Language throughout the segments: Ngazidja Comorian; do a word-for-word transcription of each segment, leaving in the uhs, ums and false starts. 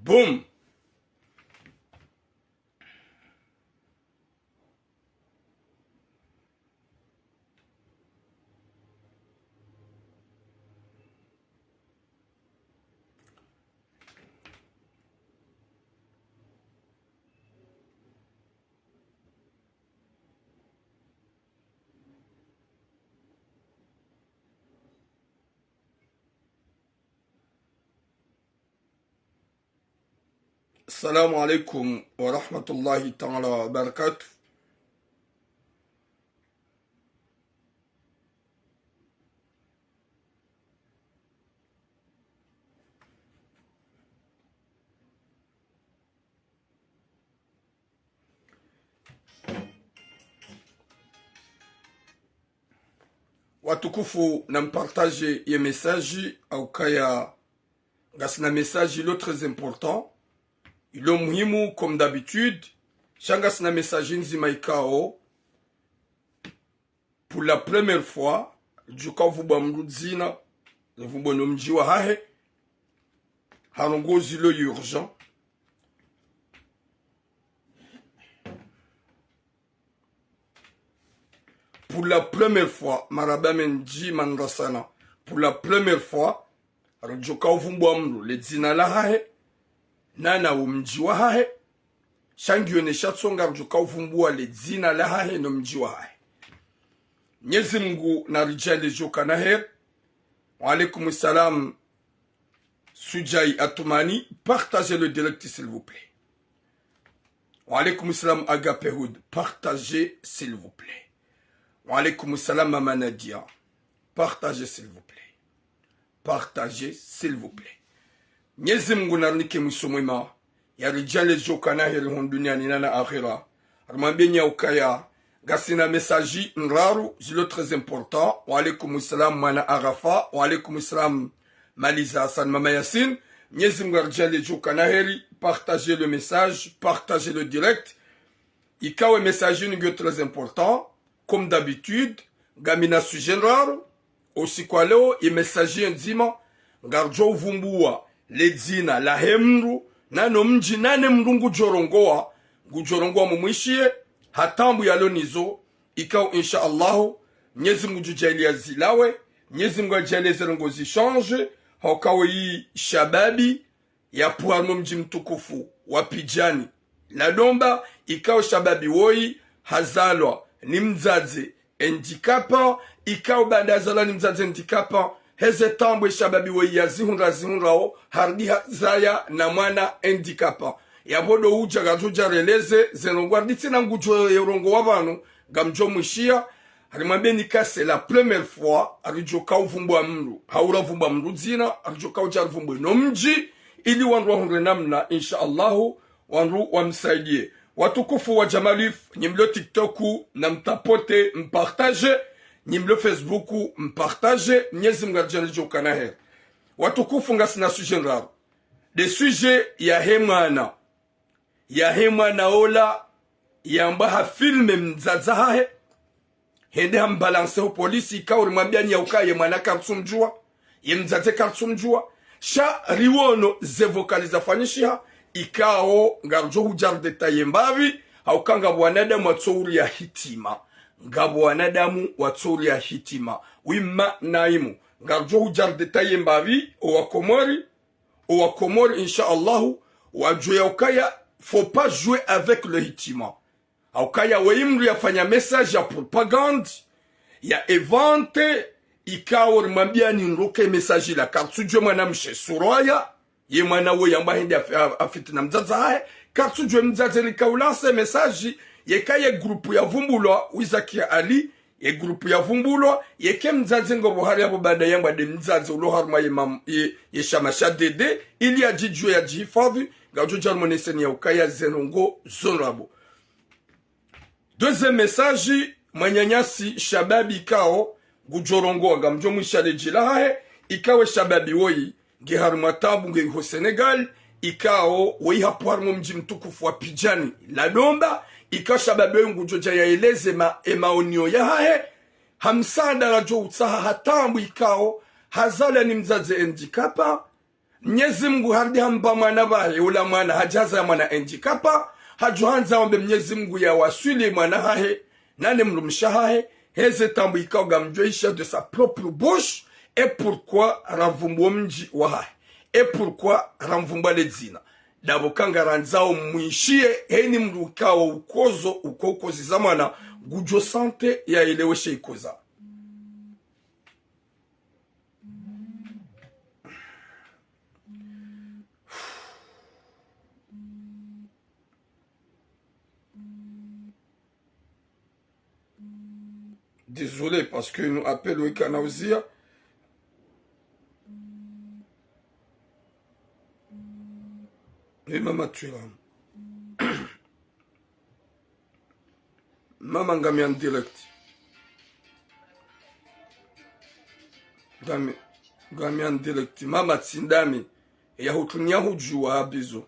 Boum. السلام عليكم ورحمة الله تعالى وبركاته. Watukufu, na mpartage ye message, haukaya ngasina message ilo très important, ilo muhimu comme d'habitude. Sha ngasina message ndzima ikao, pour la première fois, ridjoka uvumbua mndru dzina, rivumbue no mdji wahahe, ha ndrongoo zilo urgent. Pour la première fois, marahaba mendji mandrasana. Pour la première fois, ridjoka uvumbua mndru le dzina lahahe, nana wo mdji wahahe. Sha ngiyo ne sha tsonga ridjoka uvumbua le dzina lahahe no mdji wahahe. Mnyezi Mngu naridjaanlie djoka na heri. Wa alaikum salam. Sudjai Atoumani, partagez le direct, s'il vous plaît. Wa alaikum salam Agape Hood, partagez, s'il vous plaît. Wa alaikum salam Mama Nadia, partagez, s'il vous plaît. Partagez, s'il vous plaît. Mnyezi Mngu narinike mwiso mwema, yaridjaanlie djoka na heri hunu duniani nana akhera. Harimwambieni yaukaya ngasina message ndraru zilo très important. Wa alaikum salam mwana Arafa. Wa alaikum salam Maliza Hassan, Mama Yassine. Mnyezi Mngu aridjaanlie djoka na heri. Partagez le message, partagez le direct. Ikao ye message inu ngiyo très important, comme d'habitude, ngamina sujet ndraru. Usiku wa leo, ye message ye ndzima, ngaridjo uvumbua le dzina lahe mndru, nano mdji, nane mndru ngudjorongoa, ngudjorongoa mumwishiye, ha taabu yalo nazo, ikao, insha Allahu, Mnyezi Mngu ngudjodjaanlia zilawe, Mnyezi Mngu adjaanlie ze ndrongoo zichange, hauka woyi shababi, yapvo harimwa mdji mtukufu wa Pidjani la Domba, ikao shababi woyi hazalwa ni mdzadze handicapé, ikao baanda hazalwa ni mdzadze handicapé, heze taabu ye shababi woyi yazihundra, zihundrao, harudi hazaya na mwana handicapé. Yapvo ndo udja ngaridjo udja releze ze ndrongoo, harudi tsina ngudjo ye urongoa pvanu, ngamdjo mwishiya, harimwambieni ka c'est la première fois aridjoka uvumbua mndru, hau ravumbua mndru dzina, aridjoka udja arivumbue no mdji, ili wandru wahundre namna, insha Allahu, wandru wamsaidie. Watukufu wa Jamalif, nyi mlio TikTok, na mtapote, mpartage, nyi mlio Facebook, mpartage, Mnyezi Mngu aridjaanlie djoka na heri. Watukufu, ngasina sujet ndraru. Nde sujet yahe mwana. Yahe mwana ola, yambwa hafilme mdzadze hahe, hende hambalanse ho polisi, ikao rimwambiani yaukaya ye mwana karitsumdjua, ye mdzadze karitsumdjua. Sha riwono ze vocal zafanyishiha, ikao ngaridjo hudja ridétailler mbapvi, hauka ngapvo wanadamu watsohuriya hitima. Ngapvo wanadamu watsohuriya hitima. Wima naimu, ngaridjo hudja ridétailler mbapvi, owa Komori, owa Komori, insha Allahu, wadjuwe yaukaya, faut pas jouer avec le hitima. Haukaya woyi mndru yafanya message ya propagande, ya inventé, ikao rimwambiani ndroke message la, karitsudjuwe mwanamshe Suraya, ye mwana woyi yambwa hende afi-, a-, afitini mdzadze hahe, karitsudjuwe mdzadze rika ulanse message, yeka ye groupe yavumbulwa, Wizakia Ali, ye groupe yavumbulwa, yeke mdzadze ngapvo hari yapvo baanda yambwa nde mdzadze ulo harumwa ye mam-, ye, ye shama sha D D, ili yadjidjuwe yadjihifadhi, ngamdjo udja rimwoneseni yaukaya ze ndrongoo zo ndrabo. Deuxième message, mwananyasi shababi ikao ngudjorongoa, ngamdjo mwishiya le djina lahahe, ikao ye shababi woyi, nge harumwa taabu nge iho Sénégal, ikao woyi hapvo harumwa mdji mtukufu wa Pidjani la Domba, ikao shababi woyi ngudjo udja yaeleze ma, ye maonio yahahe, ha msaada radjo utsaha ha taabu ikao, hazalwa ni mdzadze handicapé, Mnyezi Mungu harudi hamba mwana pvahe, ula mwana hadjaza ya mwana handicapé, hadjuhandza wambe Mnyezi Mungu ya waswili mwana hahe, nane mdrumshe hahe, heze taabu ikao ngamdjo isha de sa propre bouche, et pourquoi ramvumbua mdji wahahe, et pourquoi ramvumbua le dzina. Ndapvo ka ngarandzao mwishiye, heni mdru ikao ukozo, uko ukoziza mwana, ngudjo sentir ya eleweshe ikoza. Désolé, parce que nous appelons Ikanauzia. Oui, maman, tu es là. Mama, ngami en direct. Ngami, ngami en direct. Mama, tsindami. Ya hutunia hudjua, bisous.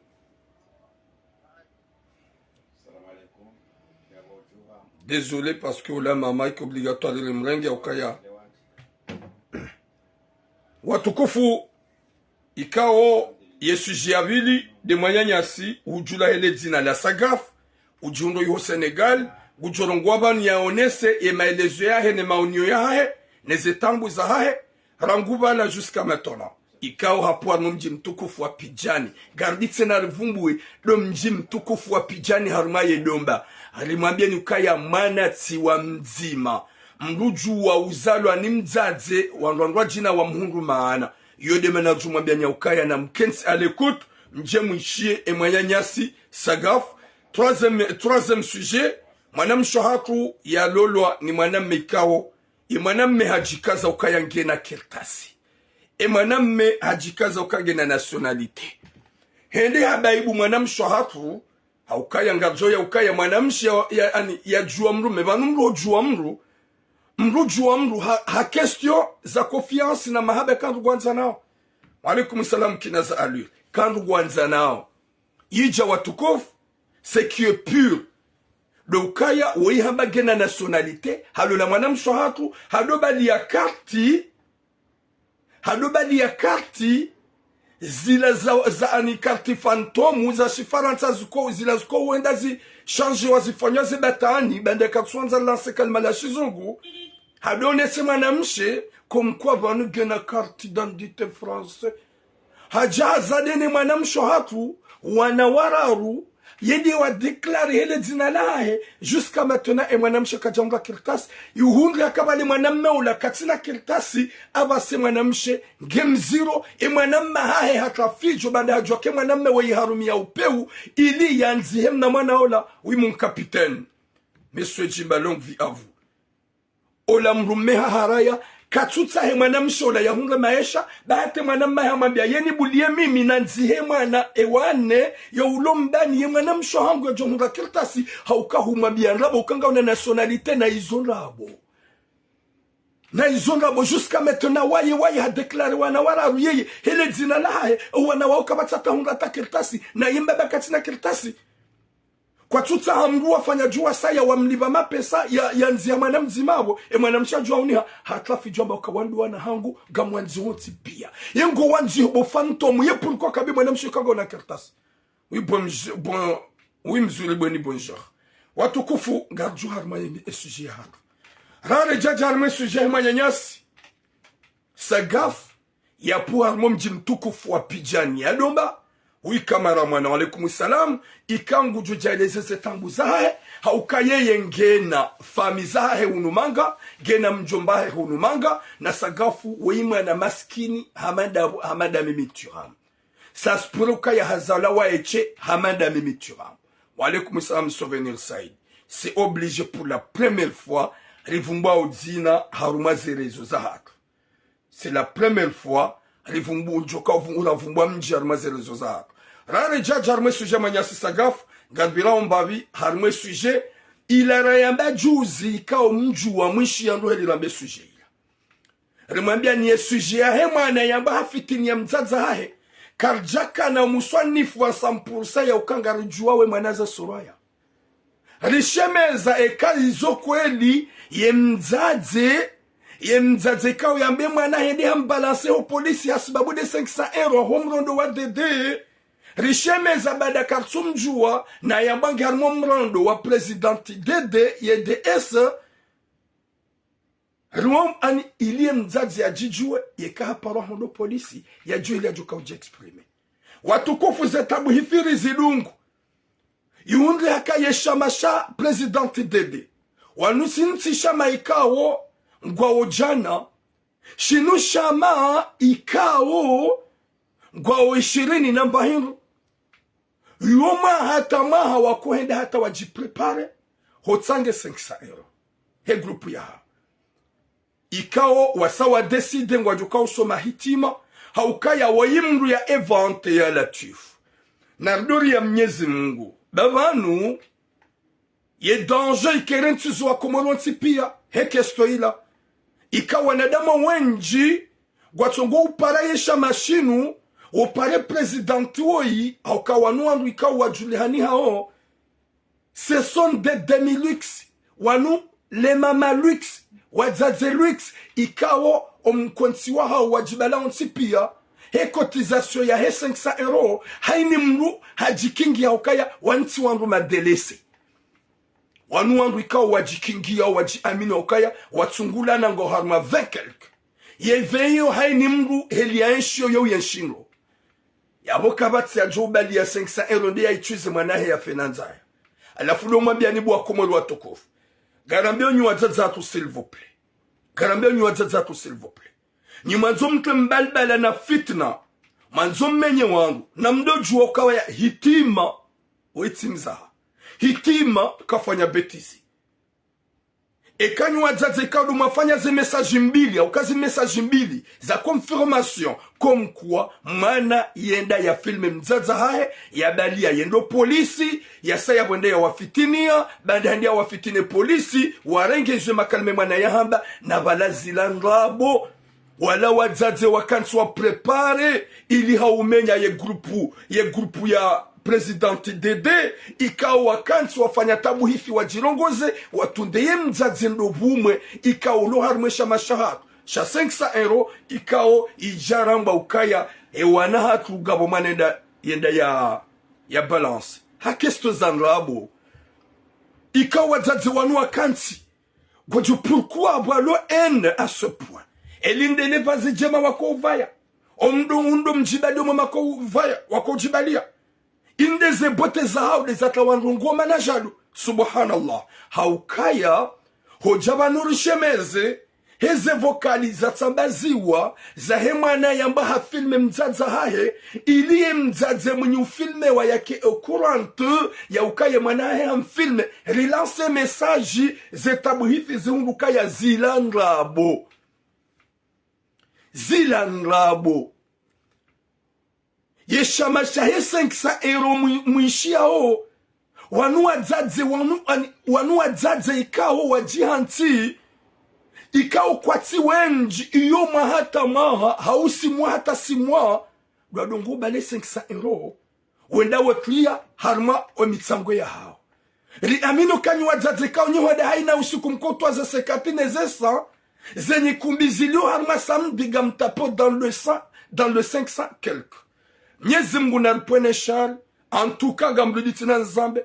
Désolé, parce que la maman est obligatoire de mrenge au kaya. Watukufu, ikao ye sujet ya pvili nde mwananyasi udjulwa he le dzina la Sagaf, udjihundro iho Sénégal, ngudjo rongoa pvanu yaonese ye maelezo yahe ne maonio yahahe, ne ze taabu zahahe, rangu pvala jusqu'à maintenant. Ikao hapvo harumwa mdji mtukufu wa Pidjani. Ngariditse na rivumbue ndo mdji mtukufu wa Pidjani harumwa ye Domba. Rimwambieni ukaya mwana tsi wa mdzima. Mdru djuwa uzalwa ni mdzadze, wandru wandru wadjina wa mhundru maana. Iyo nde mana ridjumwambiani ya ukaya na mkentsi à l'écoute, mdje mwishiye e mwananyasi, Sagaf. Troisième, troisième sujet, mwanamshe hatru yalolwa ni mwanamme ikao, e mwanamme hadjikaza ukaya ngena kartasi. E mwanamme hadjikaza ukaya ngena nationalité. Hende habaibu mwanamshe hatru, ha ukaya ngaridjo ya ukaya mwanamshe ya, ya, ani, yadjuwa mdru, me pvanu mdru udjuwa mdru, mdru udjuwa mdru, ha, ha question za confiance na mahaba kandru ngwandzanao. Wa alaikum salam kina za alur. Kandru ngwandzanao. Idja watukufu, ce qui est pur. Ndo ukaya, woyi hamba ngena nationalité, halola mwanamshe hatru, hado bali ya karti, hado bali ya karti, zila za, za ani karti fantôme, za shifarantsa ziko, zila ziko wenda zi change wa zifanywa ze batani, banda katsuandza lancer kalima la shizungu, hado onese mwanamshe, comme quoi pvanu ngena carte d'identité française. Hadja hazade ne mwanamshe hatru, wana wararu, yende wa déclare he le dzina lahahe, jusqu'à maintenant e mwanamshe kadjahundra kartasi, ihundre akabali mwanamme ula katsina kartasi, apvase mwanamshe nge mdziro, e mwanamme hahe hatra fidjo, banda hadjuwa ke mwanamme weyi harumia upeu, ili yandzihe mna mwana ola, oui mon capitaine. Monsieur Jimba, longue vie à vous. Ola mdrume haharaya, katsutsahe mwanamshe ola yahundre maesha, ba hata e mwanamme hamwambia, yeni buliye mimi nandzihe mwana ewane, yo ulo mbani ye mwanamshe hangu yadjohundra kartasi, ha uka humwambia ndrabo, uka ngauna nationalité na izo ndrabo. Na izo ndrabo, jusqu'à maintenant, waye, waye ha déclare wana wararu yeye, he le dzina lahahe, o wana wao kapvatsi hata hundra hata kartasi, na ye mbaba katsina kartasi. Kwatsutsaha mdru wafanya djuwa saya wamlipva mapesa ya, yandziha mwana mdzima apvo, e mwanamshe adjuwa uniha, hatra fidjo amba uka wandru wana hangu, ngamwandziho ntsi pia. Ye ngo wandziho bo fantôme, ye pourquoi kabi mwanamshe ka ngauna kartasi. Oui, bon, je, bon, oui, mzuri bweni, bonjour. Watukufu, ngaridjo harumwa yeni e sujet ya hatru. Rare djadja harumwa e sujet ya mwananyasi. Sagaf, yapvo harumwa mdji mtukufu wa Pidjani ya Domba, wi kamara mwana, wa alaikum salam, ika ngudjo djaeleze ze taabu zahahe, ha uka yeye ngena fami zahahe hunu Manga, ngena mdjomba hahe hunu Manga, na Sagafu, weyi mwana maskini, hama nda, hama nda mimi Thuram. Ça se pourrait ukaya hazalwa waye she, hama nda mimi Thuram. Wa alaikum salam, Souvenir Said. C'est obligé pour la première fois, rivumbua udzina harumwa ze réseaux zahatru. C'est la première fois, rivumbu, udjoka uvu-, uravumbua mdji harumwa ze réseaux zahatru. Rare djadja harumwa e sujet mwananyasi Sagafu, ngaripvirao mbapvi harumwa e sujet, ila rayamba juzi ikao mdjuwa mwishi ya nduhe lirambe sujet ila. Rimwambia ni ye sujet yahe mwana yamba hafitini ya mdzadze hahe. Karidjakana umuswanifu wa cent pour cent ya uka ngaridjuwa we mwana za Soraya. Rishemeza eka izo kweli ye mdzadze Ye mdzadze ikao yambe mwana hende hambalanse ho polisi hasibabu de cinq cents euros ho mrondo wa Dede. Rishemeza baada kartsumdjuwa na yambwa nge harimwa mrondo wa présidente Dede ye D S. Riwam ani ili ye mdzadze yadjidjuwe, yeka haparwa hondo polisi, yadjuwe ili yadjoka udji exprimer. Watukufu, ze tabu hifi rizidungu. Yihundre haka ye shama sha présidente Dede. Wanu tsi ntsi shama ikao ngwao djana. Shinu shama ikao ngwao ishirini na mbahindru. Yo mwaha hata mwaha wakohenda hata wadjipréparer, hotsange cinq cents euros. He groupe yaha. Ikao wasa wadécider ngwadjoka usoma hitima, haukaya wayi mndru ya éventer ya Latwifu. Na ridori ya Mnyezi Mungu. Ba pvanu, ye danger ikere ntsi zo Wakomori wontsi pia, he kesto ila. Ika wanadamu wendji, ngwatsongo upara ye shama shinu, upare présidente woyi, hauka wanu wandru ikao wadjulihani hao. Ce sont des demi-luxe, wanu le mama luxe, wadzadze luxe, ikao omkontsi wahao wadjibala wontsi pia, he cotisation ya he cinq cents euros, haini mndru hadjikingi haukaya wantsi wandru madélésés. Wanu wandru ikao wadjikingi yao wadjiamini haukaya watsungulana ngo harumwa vingt quelque. Ye vingt iyo haini mndru heli ya enshio yo yenshindro. Yapvo kapvatsi yadjo ubali ya cinq cents euros nde ya itwize mwana he ya fenandzaya. Halafu ndo mwambia ni bo Wakomori watukufu. Ngarambiao nyi wadzadze hatru, s'il vous plaît. Ngarambiao nyi wadzadze hatru, s'il vous plaît. Nyi mwandzo mtwe mbalibala na fitna. Mwandzo mmenye wandru. Na mdodjuwa ukaya hitima. Wetsi mzaha. Hitima kafanya bêtise. Eka nyi wadzadze ikao ndo mwafanya ze message mbili, hauka ze message mbili za confirmation, comme quoi mwana yenda ya filmer mdzadze hahe, yabalia yendo polisi, yasa yapvo nde yawafitinia, baanda hende yawafitine polisi, warenge izo makalima mwana yahamba, na pvala zila ndrabo. Wala wadzadze wakantsi wa préparer, ili haumenya ye groupe, ye groupe ya présidente Dede, ikao wakantsi wafanya tabu hifi wadjirongoze, watunde ye mdzadze ndo pvumwe, ikao lo harumwa e shama shahatru sha cinq cents euros, ikao idjaramba ukaya, e wana hatru ngapvo mwana yenda, yenda ya, ya balance. Ha kesto za ndrabo. Ikao wadzadze wanu wakantsi, ngodjo pourquoi avoir le haine à ce point ? Eli nde le vazi djema wakouvaya. Omndru undo mdjibali omwe makouvaya, wakoudjibalia. Inde ze beauté zahao nde zatria wandru ngoma na jaloux. Subhanallah. Haukaya, hodja pvanu rishemeze, heze vocal zatsambaziwa, zahe mwana yamba ha filmer mdzadze hahe, ili ye mdzadze mwenye ufilmewa yake au courant, ya ukaya mwana hahe hamfilmer, relance message, ze tabu hifi zihundru ukaya zila ndrabo. Zila ndrabo. Ye shama shahe cinq cents euros mwi-, mwishiyao. Wanu wadzadze, wanu, wani-, wanu wadzadze ikao wadjihantsi, ikao kwatsi wendji, iyo mwaha hata mwaha, hau six mois hata six mois, ndo wadungu ubale cinq cents euros. Wenda wetria harumwa o mitsango yahao. Riamini ukaya nyi wadzadze ikao nyi hwenda haina usiku mkotwa ze cinquante ne ze cent, zenyi kumbi zilio harumwa samedi ngamtapo dans le cent, dans le cinq cents quelque. Mnyezi Mungu naripvwene shari, en tout cas ngamrudi tsena nizambe.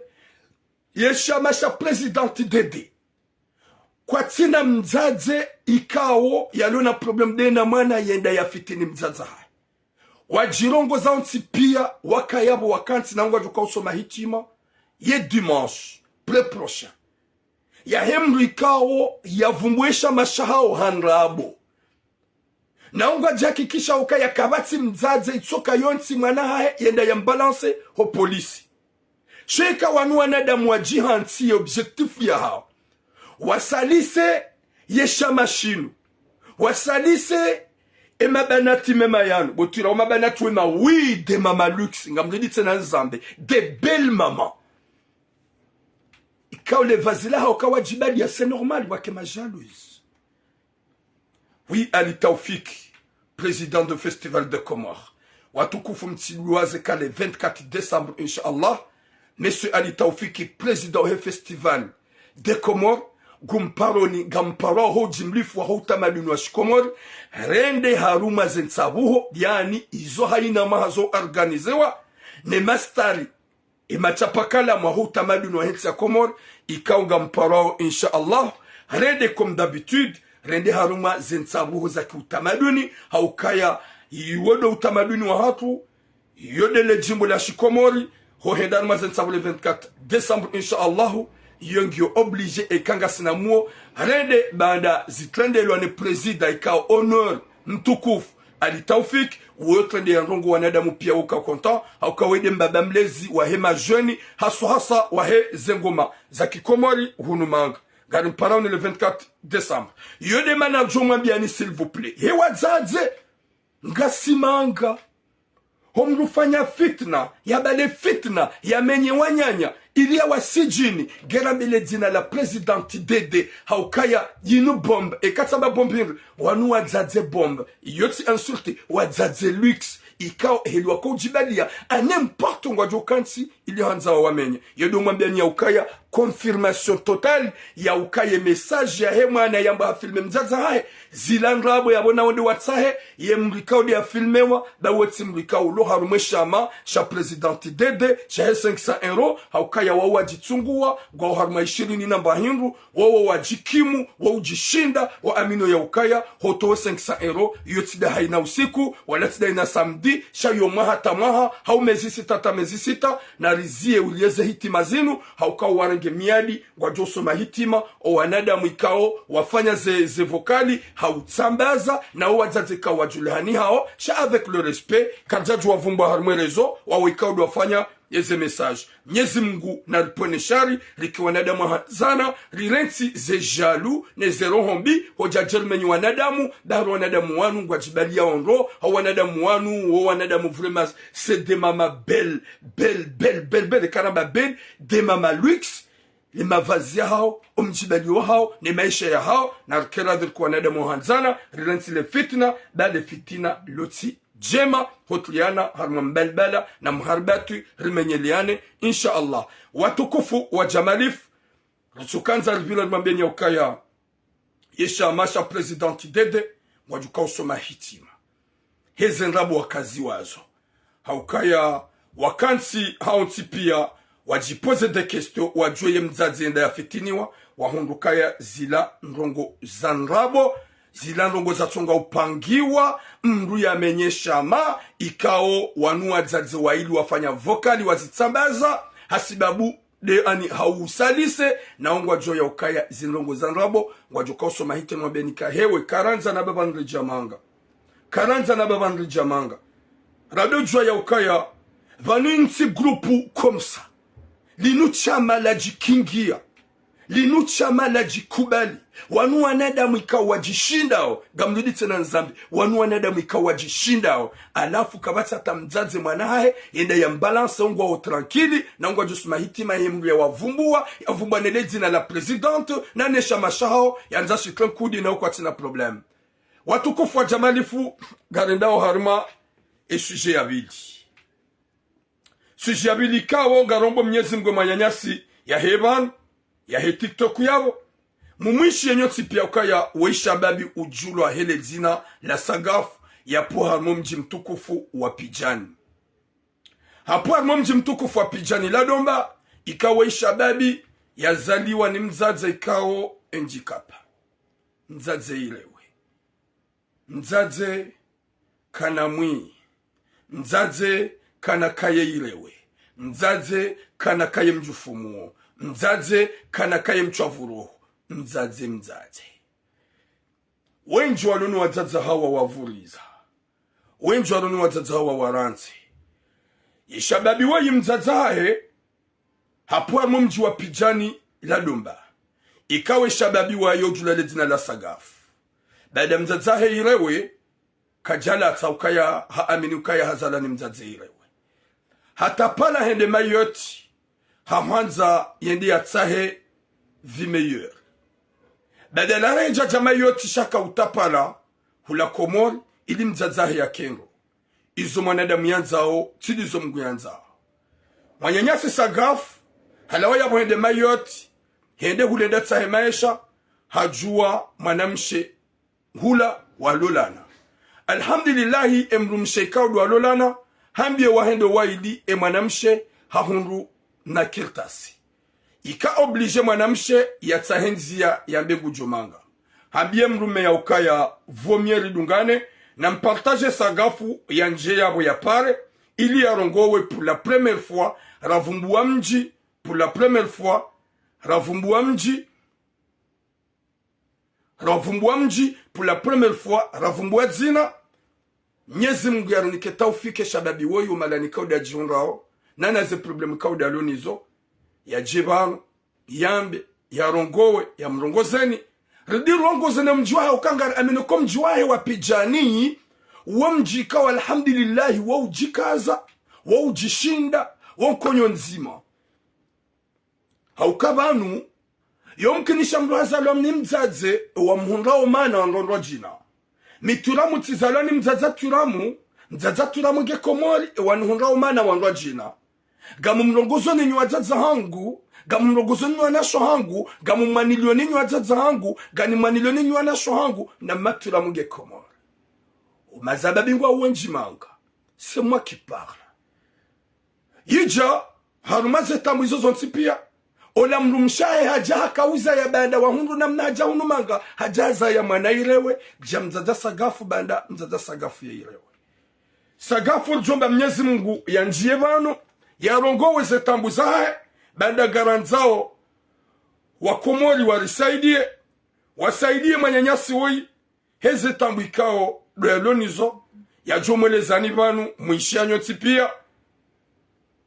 Ye shama sha présidente Dede. Kwatsina mdzadze ikao yalona problème de na mwana yenda yafitini mdzadze hahe. Wadjirongoza wontsi pia, wakaya pvo wakantsi na ngwadjoka usoma hitima, ye dimanche, pré prochain. Yahe mndru ikao, yavumbuwe shama shahao ha ndrabo. Na ngwadjihakikisha ukaya kapvatsi mdzadze itsoka yontsi mwana hahe yenda yambalanse ho polisi. Sha eka wanu wanadamu wadjihantsi ye objectif yahao. Wasalise ye shama shinu. Wasalise e mabanati mema yanu. Bo twira o mabanati wema, oui, des mamans luxe. Ngamrudi tsena nizambe. Des belles mamans. Ikao le vazi lahao kawadjibalia, c'est normal, wake ma jalouses. Oui, Ali Taoufik, président de Festival des Comores. Watukufu, mtsiduwaze ka le vingt-quatre décembre, Inch'Allah. Monsieur Ali Taoufik, président he Festival des Comores. ngumparoni, ngamparwao ho ujimlifu wa ho utamaduni wa shikomori, rende harumwa ze ntsabuho, yaani izo haina maha zo organizewa, ne mastari, e machapakalamu wa ho utamaduni wa he ntsi ya Komori, ikao ngamparwao, insha Allah, rende comme d'habitude, rende harumwa ze ntsabuho za kiutamaduni, ha ukaya iwo ndo utamaduni wahatru, iyo nde le jimbo la shikomori, ho henda harumwa ze ntsabuho le vingt-quatre décembre, insha Allahu, iyo ngiyo obligé eka ngasina muo, rende baanda zitrendelwa ne prezida ikao honneur mtukufu Ali Taufik, uwo trende ya ndrongo wanadamu pia uka content, ha uka wende mbaba mlezi wa he majeunes, haswa haswa wa he ze ngoma za kikomori hunu Manga. Ngarimparao ni le vingt-quatre décembre. Iyo nde mana ngamdjo mwambiani, s'il vous plaît. He wadzadze, ngasi Manga. Ho mdru ufanya fitna, yabale fitna, yamenye wananya, ili yawasidjini, nge rambele dzina la Présidente Dédé, ha ukaya yinu bombe, eka tsamba bombe hindri, wanu wadzadze bombe, iyo tsi insulte, wadzadze luxe, ikao heli wako udjibalia, à n'importe ngwadjo kantsi, ili handza wawamenye. Iyo ndo mwambiani ya ukaya, confirmation totale ya ukaya ye message ya he mwana yamba hafilme mdzadze hahe, zila ndrabo yabo na wonde watsahe, ye mdru ikao nde yafilmewa, ba wo tsi mdru ikao ulo harumwa e shama sha Présidente Dédé, sha he cinq cents euros, ha ukaya wao wadjitsunguwa, ngwao harumwa ishirini na mba hindru, wao wadjikimu, wao udjishinda, waamino ya ukaya, hotowe cinq cents euros, iyo tsi nda haina usiku, wala tsi nda haina samedi, sha yo mwaha hata mwaha, hau mezi sita hata mezi sita, na rizie ulieze hitima zinu, ha ukao warenge miadi, ngwadjo soma hitima, o wanadamu ikao wafanya ze, ze vocal, ha utsambaza, na o wadzadze ikao wadjulihani hao, sha avec le respect, karidjadjo wavumbua harumwa e réseau, wao ikao ndo wafanya eze message. Mnyezi Mungu na ripvwene shari, rike wanadamu wahandzana, rirentsi ze jaloux, ne ze roho mbi, hodja djerumenyi wanadamu, ndaro wanadamu wanu ngwadjibaliao ndro, hau wanadamu wanu, wo wanadamu vraiment, c'est des mamans belles, belles, belles, belles, belles, karamba belles, des mamans luxe, le mavazi yahao, o mdjibalio wahao, ne maesha yahao, na rikera dhiri kwa wanadamu wahandzana, rirentsi le fitna, ba le fitina lotsi djema, hotruliana, harumwa mbalibala, na mharibatwi, rimenyeleane, insha Allah. Watukufu wa Jamalif, ritsukandza ripvira rimwambeni ya ukaya, ye shama sha Présidente Dédé, ngwadjo kao usoma hitima. Heze ndrabo wakazi wazo. Ha ukaya wakantsi hao ntsi pia, wadjipoze des questions, wadjuwe ye mdzadze yenda yafitiniwa, wahundru ukaya zila ndrongo za ndrabo, zila ndrongo zatsonga upangiwa, mdru yamenye shama, ikao wanu wadzadze waili wafanya vocal, wazitsambaza, hasibabu nde ani hausalise, na o ngwadjo ya ukaya zindrongo za ndrabo, ngwadjo kao usoma hitima, mwambeni ka hewe, karandza na baba nridja Manga. Karandza na baba nridja Manga. Rado djuwa ya ukaya, pvanu ntsi groupe comme ça. Linu shama ladjikingia. Linu shama ladjikubali. Wanu wanadamu ikao wadjishindao, ngamrudi tsena nzambi, wanu wanadamu ikao wadjishindao, halafu kapvatsi hata mdzadze mwana hahe, yenda ya mbalance ungwao tranquille, na ungwadjo soma hitima ye mdru yawavumbua, yavumbua ne le dzina la Présidente, na ne shama shahao, yandza shitre nkudi na ukwatsina problème. Watukufu wa Jamalifu, ngarendao harumwa e sujet ya pvili. Sujet ya pvili ikao ngarombo Mnyezi Mungu mwananyasi yahe pvanu, yahe TikTok yabo. Mumwishi yenyu ntsi pia ukaya we shababi udjulwa he le dzina la Sagaf, yapvo harumwa o mdji mtukufu wa Pidjani. Hapvo harumwa o mdji mtukufu wa Pidjani la Domba, ikao we shababi yazaliwa ni mdzadze ikao handicapé. Mdzadze irewe. Mdzadze kana mwi. Mdzadze kana kaye irewe. Mdzadze kana kaye mdjufumuo. Mdzadze kana kaye mtswavuroho. Mdzadze, mdzadze. Wendji wanu ni wadzadze hawo wavuriza. Wendji wanu ni wadzadze hawo warantsi. Ye shababi wayi mdzadze hahe, hapvo harumwa o mdji wa Pidjani la Domba. Ikao we shababi wayo udjulwa le dzina la Sagaf. Baada mdzadze hahe irewe, kadjalatsa ukaya haamini ukaya hazalwa ni mdzadze irewe. Hatapala hende Mayotte, hahwandza yende yatsahe vie meilleure. Baada la rendja dja Mayotte sha haka utapala, hula Komori, ili mdzadze hahe yake ndro. Izo mwanadamu yandzao, tsi ndizo Mungu yandzao. Mwananyasi Sagaf, halawa yapvo hende Mayotte, hende hule yende yatsahe maesha, hadjuwa mwanamshe hula walolana. Alhamdulillahi, emdrumshe ikao ndo walolana, hambiye wahende waili, emwanamshe hahundru na kartasi. Ika obligé mwanamshe yatsahe ndziya yambe ngudjo manga. Hambiye mdrume ya ukaya vaut mieux ridungane, na mpartage Sagafu yandje yapvo yapare, ili yarongowe pour la première fois, ravumbuwa mdji, pour la première fois, ravumbuwa mdji, ravumbuwa mdji, pour la première fois, ravumbuwa dzina. Mnyezi Mungu yarinike taufiki shababi woyi, o mahala ikao ndo yadjihundrao, na na ze problème ikao ndo yalo nazo, yadje pvanu, yambe, yarongowe, yamrongozeni. Ridi rongozeni mdji wahe, ukaya ngari amini ko mdji wahe wa Pidjani, wo mdji ikao alhamdulillahi, wo udjikaza, wo udjishinda, wo nkonyo ndzima. Hauka pvanu, yomkinisha mdru hazalwa ni mdzadze, wamhundra omwana wandrwa ndrwadjina. Mi Turamu tsizalwa ni mdzadze Turamu, mdzadze Turamu nge Komori, wanihundra omwana wandrwadjina. Ngamumrongozeni nyi wadzadze hangu, ngamumrongozeni nyi wanashe hangu, ngamumwaniliyeni nyi wadzadze hangu, nganimwaniliyeni nyi wanashe hangu, na mi Turamu nge Komori. Omazababi ngwao wendji manga. C'est moi qui parle. Yidja, harumwa ze taabu izo zontsi pia, ola mdrumshe wahe hadja haka uzaya baanda wahundru namna hadja hunu manga, hadja hazaya mwana irewe, dja mdzadze Sagafu baanda mdzadze Sagafu ye irewe. Sagafu ridjomba Mnyezi Mungu yandjiye pvanu, yarongowe ze taabu zahe, baanda ngarandzao wa Komori warisaidiye, wasaidiye mwananyasi woyi, heze taabu ikao ndo yalo nazo, yadjomwelezani pvanu, mwishiya nyontsi pia.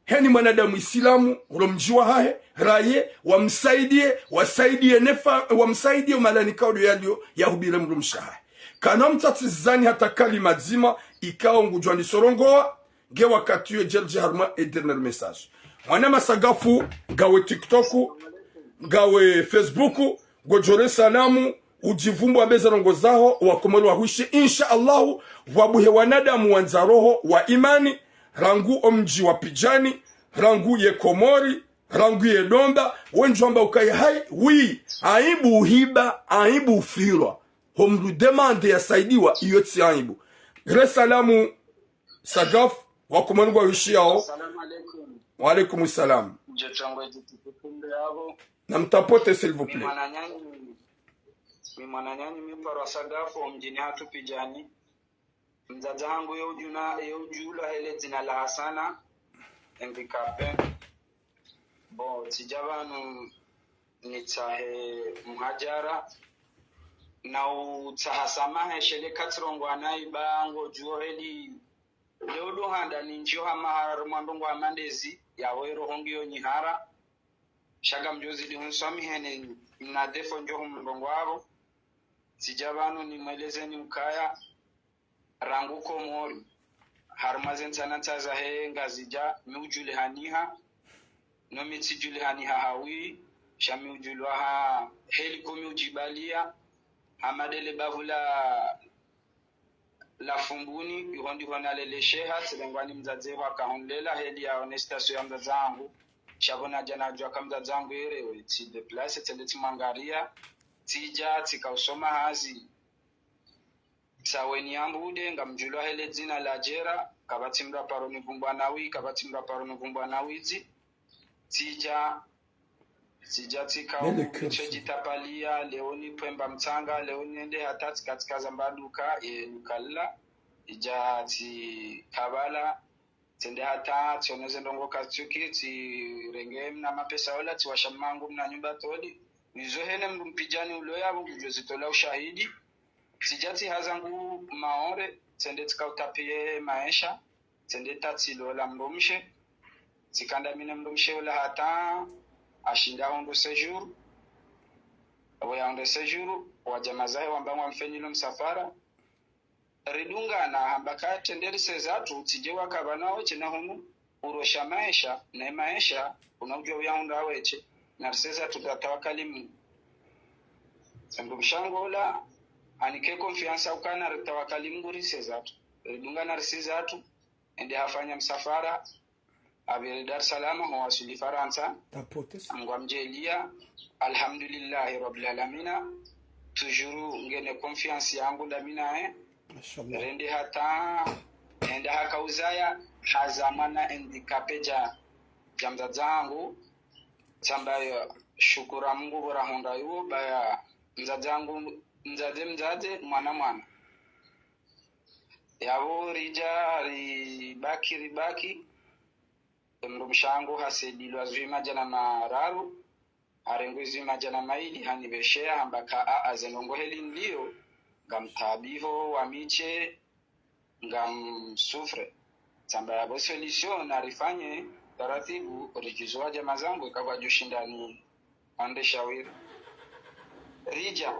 Heni mwanadamu Isilamu, uro mdji wahahe, raye, wamsaidiye, wasaidiye nefa, wamsaidiye omahala ikao ndo yaliyo, yahubire mdrumshe wahahe. Kana mtsatsizani hata kalima dzima, ikao ngudjwani sorongowa, nge wakati uwo djeledje harumwa e dernier message. Mwanama Sagafu, ngawe TikTok, ngawe Facebook, ngodjo re salamu, udjivumbu wambe ze ndrongoo zaho, wa Komori wahushi, insha Allahu, pvwabuhe wanadamu wandza roho wa imani, rangu omdji wa Pidjani, rangu ye Komori, rangu ye Domba, wendji wamba ukaya hayi, wi, aibu uhiba, aibu ufirwa. Ho mdru demande yasaidiwa, iyo tsi aibu. Re salamu, Sagafu, wa Komori ngwahushiyawo. Assalamu alaikum. Wa alaikum salam. Nje changwe jiti kutumbe yabo. Na mtapote, s'il vous plaît. Mi mwananyanyi, mi mwananyanyi, mi parwa Sagafu, omdjini hatru Pidjani. Mdzadze hangu ye udjuna, ye udjulwa hele dzina la Hasana, M V K P. Bon, tsidja pvanu nitsahe muhadjara, na utsaha samaha, she le katsirongowa nayi ba ngodjuwo heli, leo ndo handa nindjiyo hama harumwa ndrongoo hama ndezi, yawe roho ngiyo nyihara, sha ngamdjo zidi hunswamiheni, na defo ndjo humrongowa pvo, tsidja pvanu nimwelezeni ukaya, rangu Komori, harumwa ze ntsanantsa zahe Ngazidja, mi udjulihaniha, no mi tsidjulihaniha hawi, sha mi udjulwa ha heli ko mi udjibaliya, hama ndele bavu la, la Fumbuni, iho ndiho nalelesheha, tsirengwa ni mdzadze hwaka hunlela, heli ya onestation ya mdzadze hangu, sha pvo nadja nadjuwa ka mdzadze hangu yerewe, tsi déplacer, tsende tsimwangariya, tsidja, tsika usoma hazi, Tsaweni ya Mbude, ngamdjulwa hele dzina la Djera, kapvatsi mdru aparo nivumbwa na wi, kapvatsi mdru aparo nivumbwa na widzi. Tsidja, tsidja tsika u, nitso djitapaliya, leo nipvwemba mtsanga, leo niende hata tsika tsika zamba duka, ye duka lila, idja tsikabala, tsende hata, tsiono ze ndrongoo kazitsuki, tsirenge mna mapesa ola, tsiwasha mmangu mna nyumba todi. Nizo hene mdru Mpidjani ulo yapvo, ngudjo zitola ushahidi. Tsidja tsiha zangu Maore, tsende tsika utapiye maesha, tsende tatsilola mdrumshe. Tsikandamine mdrumshe ola hata, ashinda hundru séjour. Apvo ya hundru séjour, wadjama zahe wamba ngwamfenyilo msafara. Ridungana hamba ka tende rise zatru, tsidje waka pvanu weshe na hunu, urosha maesha, na maesha, unaudjuwa uyahundra weshe, na rise zatru tatawakali Mungu. Mdrumshe wangu ola, anike confiance ukana ritawakali Mungu rise zatru. Ridungana rise zatru, ende hafanya msafara, apvire Dar es Salaam, ho waswili Farantsa. Tapote. Mungu amdjaliya, alhamdulillahi rabbil alamina. toujours ngena confiance yangu ndami naye. Mashallah. Rende hata enda haka uzaya, haza mwana handicapé dja, dja mdzadze hangu. Tsamba ya shukura Mungu pvo rahundra iwo, baya mdzadze hangu, mdzadze, mdzadze, mwana, mwana. Yapvo ridja, ribaki, ribaki. Mdrumshe hangu hasaidilwa zihwi madjana mararu, harengwa zihwi madjana mayili, hanipveshea, hamba ka a, a, ze ndrongoo heli nilio, ngamtaabiho wa mishe, ngam souffre. Tsamba yapvo solution narifanye taratibu, ridjuze wadjamaa zangu, eka kwadjushinda ni wandre shawiri. Ridja,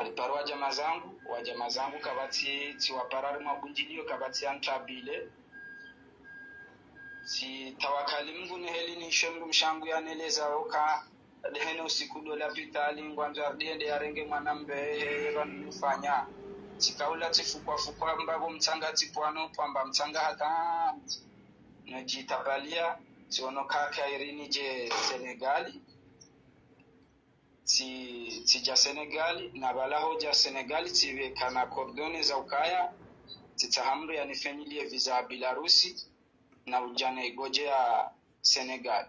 ripara wadjamaa zangu, wadjamaa zangu kapvatsi, tsiwapara harimwa bundjilio, kapvatsi yantabile. Tsitawakali Mungu ne heli nisho mdrumshe hangu yaneleza oka, ndehene usiku ndo lapitali, ngwandzo arudi yende yarenge mwana mbehe, pvanu nifanya. Tsikaula tsifukwa fukwa mbapvo mtsanga tsipvwano, pvwamba mtsanga hata. Nadjitabalia, tsiono kaka irini dje Senegali. Tsi, tsidja Senegali, na pvala hodja Senegali, tsipveka na coordonnées za ukaya, tsitsaha mdru yanifenyilie visa ya Bilarusi, na udja na igodje ya Senegali.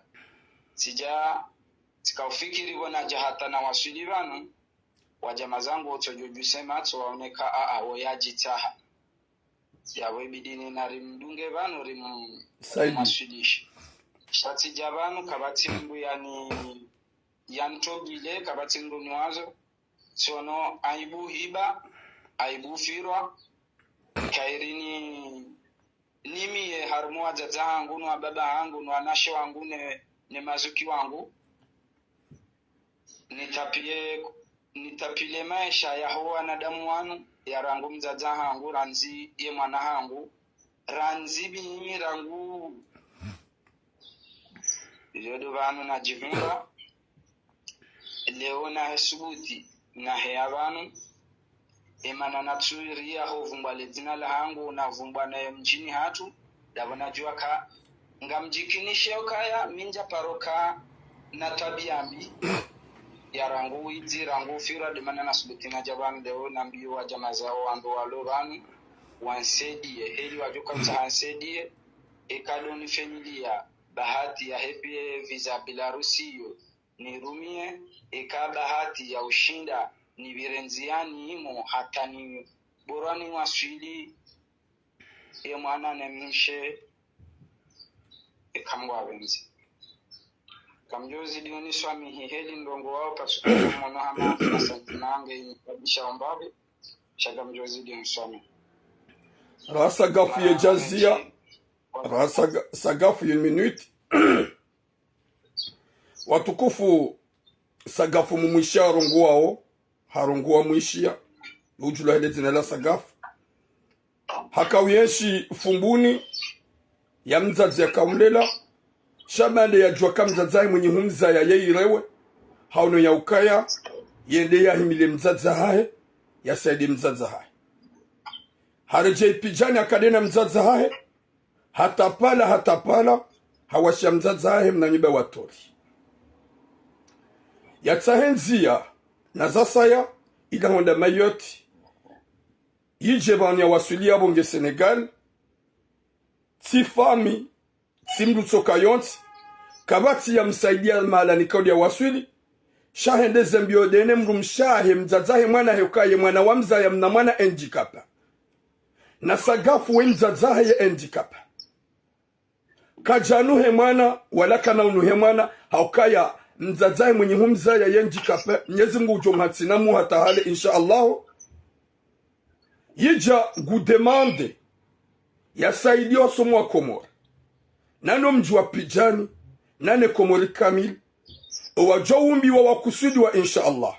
Tsidja, tsikaufikiri pvo nadja hata nawaswili pvanu, wadjamaa zangu wotsodjodjuse matso waone ka a, a, wo yadjitsaha. Yapvo ibidi nina rimdunge pvanu rimu-, Saidi. Rimwaswilishe. Sha tsidja pvanu kapvatsi mdru yani, yantobile, kapvatsi mdru niwazo. Tsiono aibu hiba, aibu firwa, kairini nimiye harumwa wadzadze hangu, no wababa hangu, no wanashe wangu, ne, ne mazuki wangu. Nitapile, nitapile maesha yaho wanadamu wanu, ya rangu mdzadze hangu, randzi ye mwana hangu, randzi mimi rangu. Iyo ndo pvanu nadjivumba, leo nahe subuti, naheya pvanu, emana natsuriya ho vumbwa le dzina lahangu, navumbwa nayo mdjini hatru, ndapvo nadjua ka, ngamdjikinishe ukaya, mi ndjaparo ka na twabia mbi, ya rangu widzi, rangu firwa, ndemana nasubuti nadja pvanu leo, nambiyo wadjamaa zao wandru walo pvanu, wansaidiye, heli wadjoka utsaha wansaidiye, eka ndo nifenyilia, bahati ya hepvie visa Bilarusi iyo, nirumie, eka bahati ya ushinda, nipvire ndziani imo, hata ni borwa niwaswili, ye mwana ne mshe, eka Mungu apvendze. Kamdjozidi uniswamihi heli ndrongoo wao, parce que mwono hama, asante nange, inisababisha ombapvi, sha kamdjozidi uniswamihi. Rasa gafu ye djazia, rasa ga-, sa gafu ye minute. Watukufu, Sagafu mumwishiya harongowawo, harongowa mwishiya, udjulwa hele dzina la Sagafu. Haka uyenshi Fumbuni, ya mdzadze yaka umlela, sha baanda yadjuwa ka mdzadze wahe mwenye humzaya ye irewe, hawono ya ukaya, yende yahimile mdzadze wahahe, yasaidie mdzadze wahahe. Haredjei Pidjani haka dena mdzadze wahahe, hatapala, hatapala, hawashiya mdzadze wahahe mna nyumba watoli. Yatsahe ndziya, na zasaya, ila hwenda Mayotte. Yidje pvanu yawaswili yapvo nge Sénégal, tsi fami, tsi mdru tsoka yontsi, kapvatsi ya msaidiya mahala nikaudi yawaswili, sha hende ze mbio dene mdrumshe wahe mdzadze wahe mwana wahe ukaya ye mwana wamzaya mna mwana handicapé. Na Sagafu we mdzadze wahe ye handicapé. Kadjanuhe mwana, wala kana unuhe mwana, ha ukaya mdzadze wahe mwenye humzaya ye handicapé, Mnyezi Mngu udjo mhatsi na muha hata hale, insha Allah. Yidja ngu demande, yasaidiye wasomo wa Komori. Nano mdji wa Pidjani, nane Komori kamili. Owadjo umbiwa wakusudiwa, insha Allah.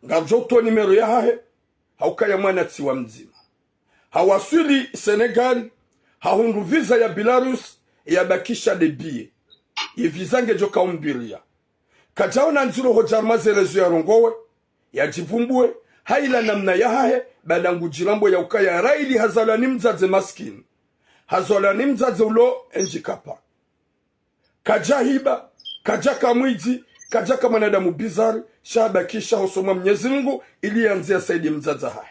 Ngaridjo utowa nimero yahahe, ha ukaya mwana tsi wa mdzima. Hawaswili Sénégal, hahundru visa ya Belarus, yabakisha de billet. Ye visa ngedjo kaumbiriya. Kadjaona ndziro hodja harumwa ze réseaux yarongowe, yadjivumbuwe, ha ila namna yahahe, baanda ngudjirambo ya ukaya raili hazalwa ni mdzadze maskini. Hazalwa ni mdzadze ulo handicapé. Kadja hiba, kadja ka mwidzi, Kadjaka mwanadamu bizari, sha habakisha hosoni mwa Mnyezi Mngu, ili yandze yasaidie mdzadze hahe.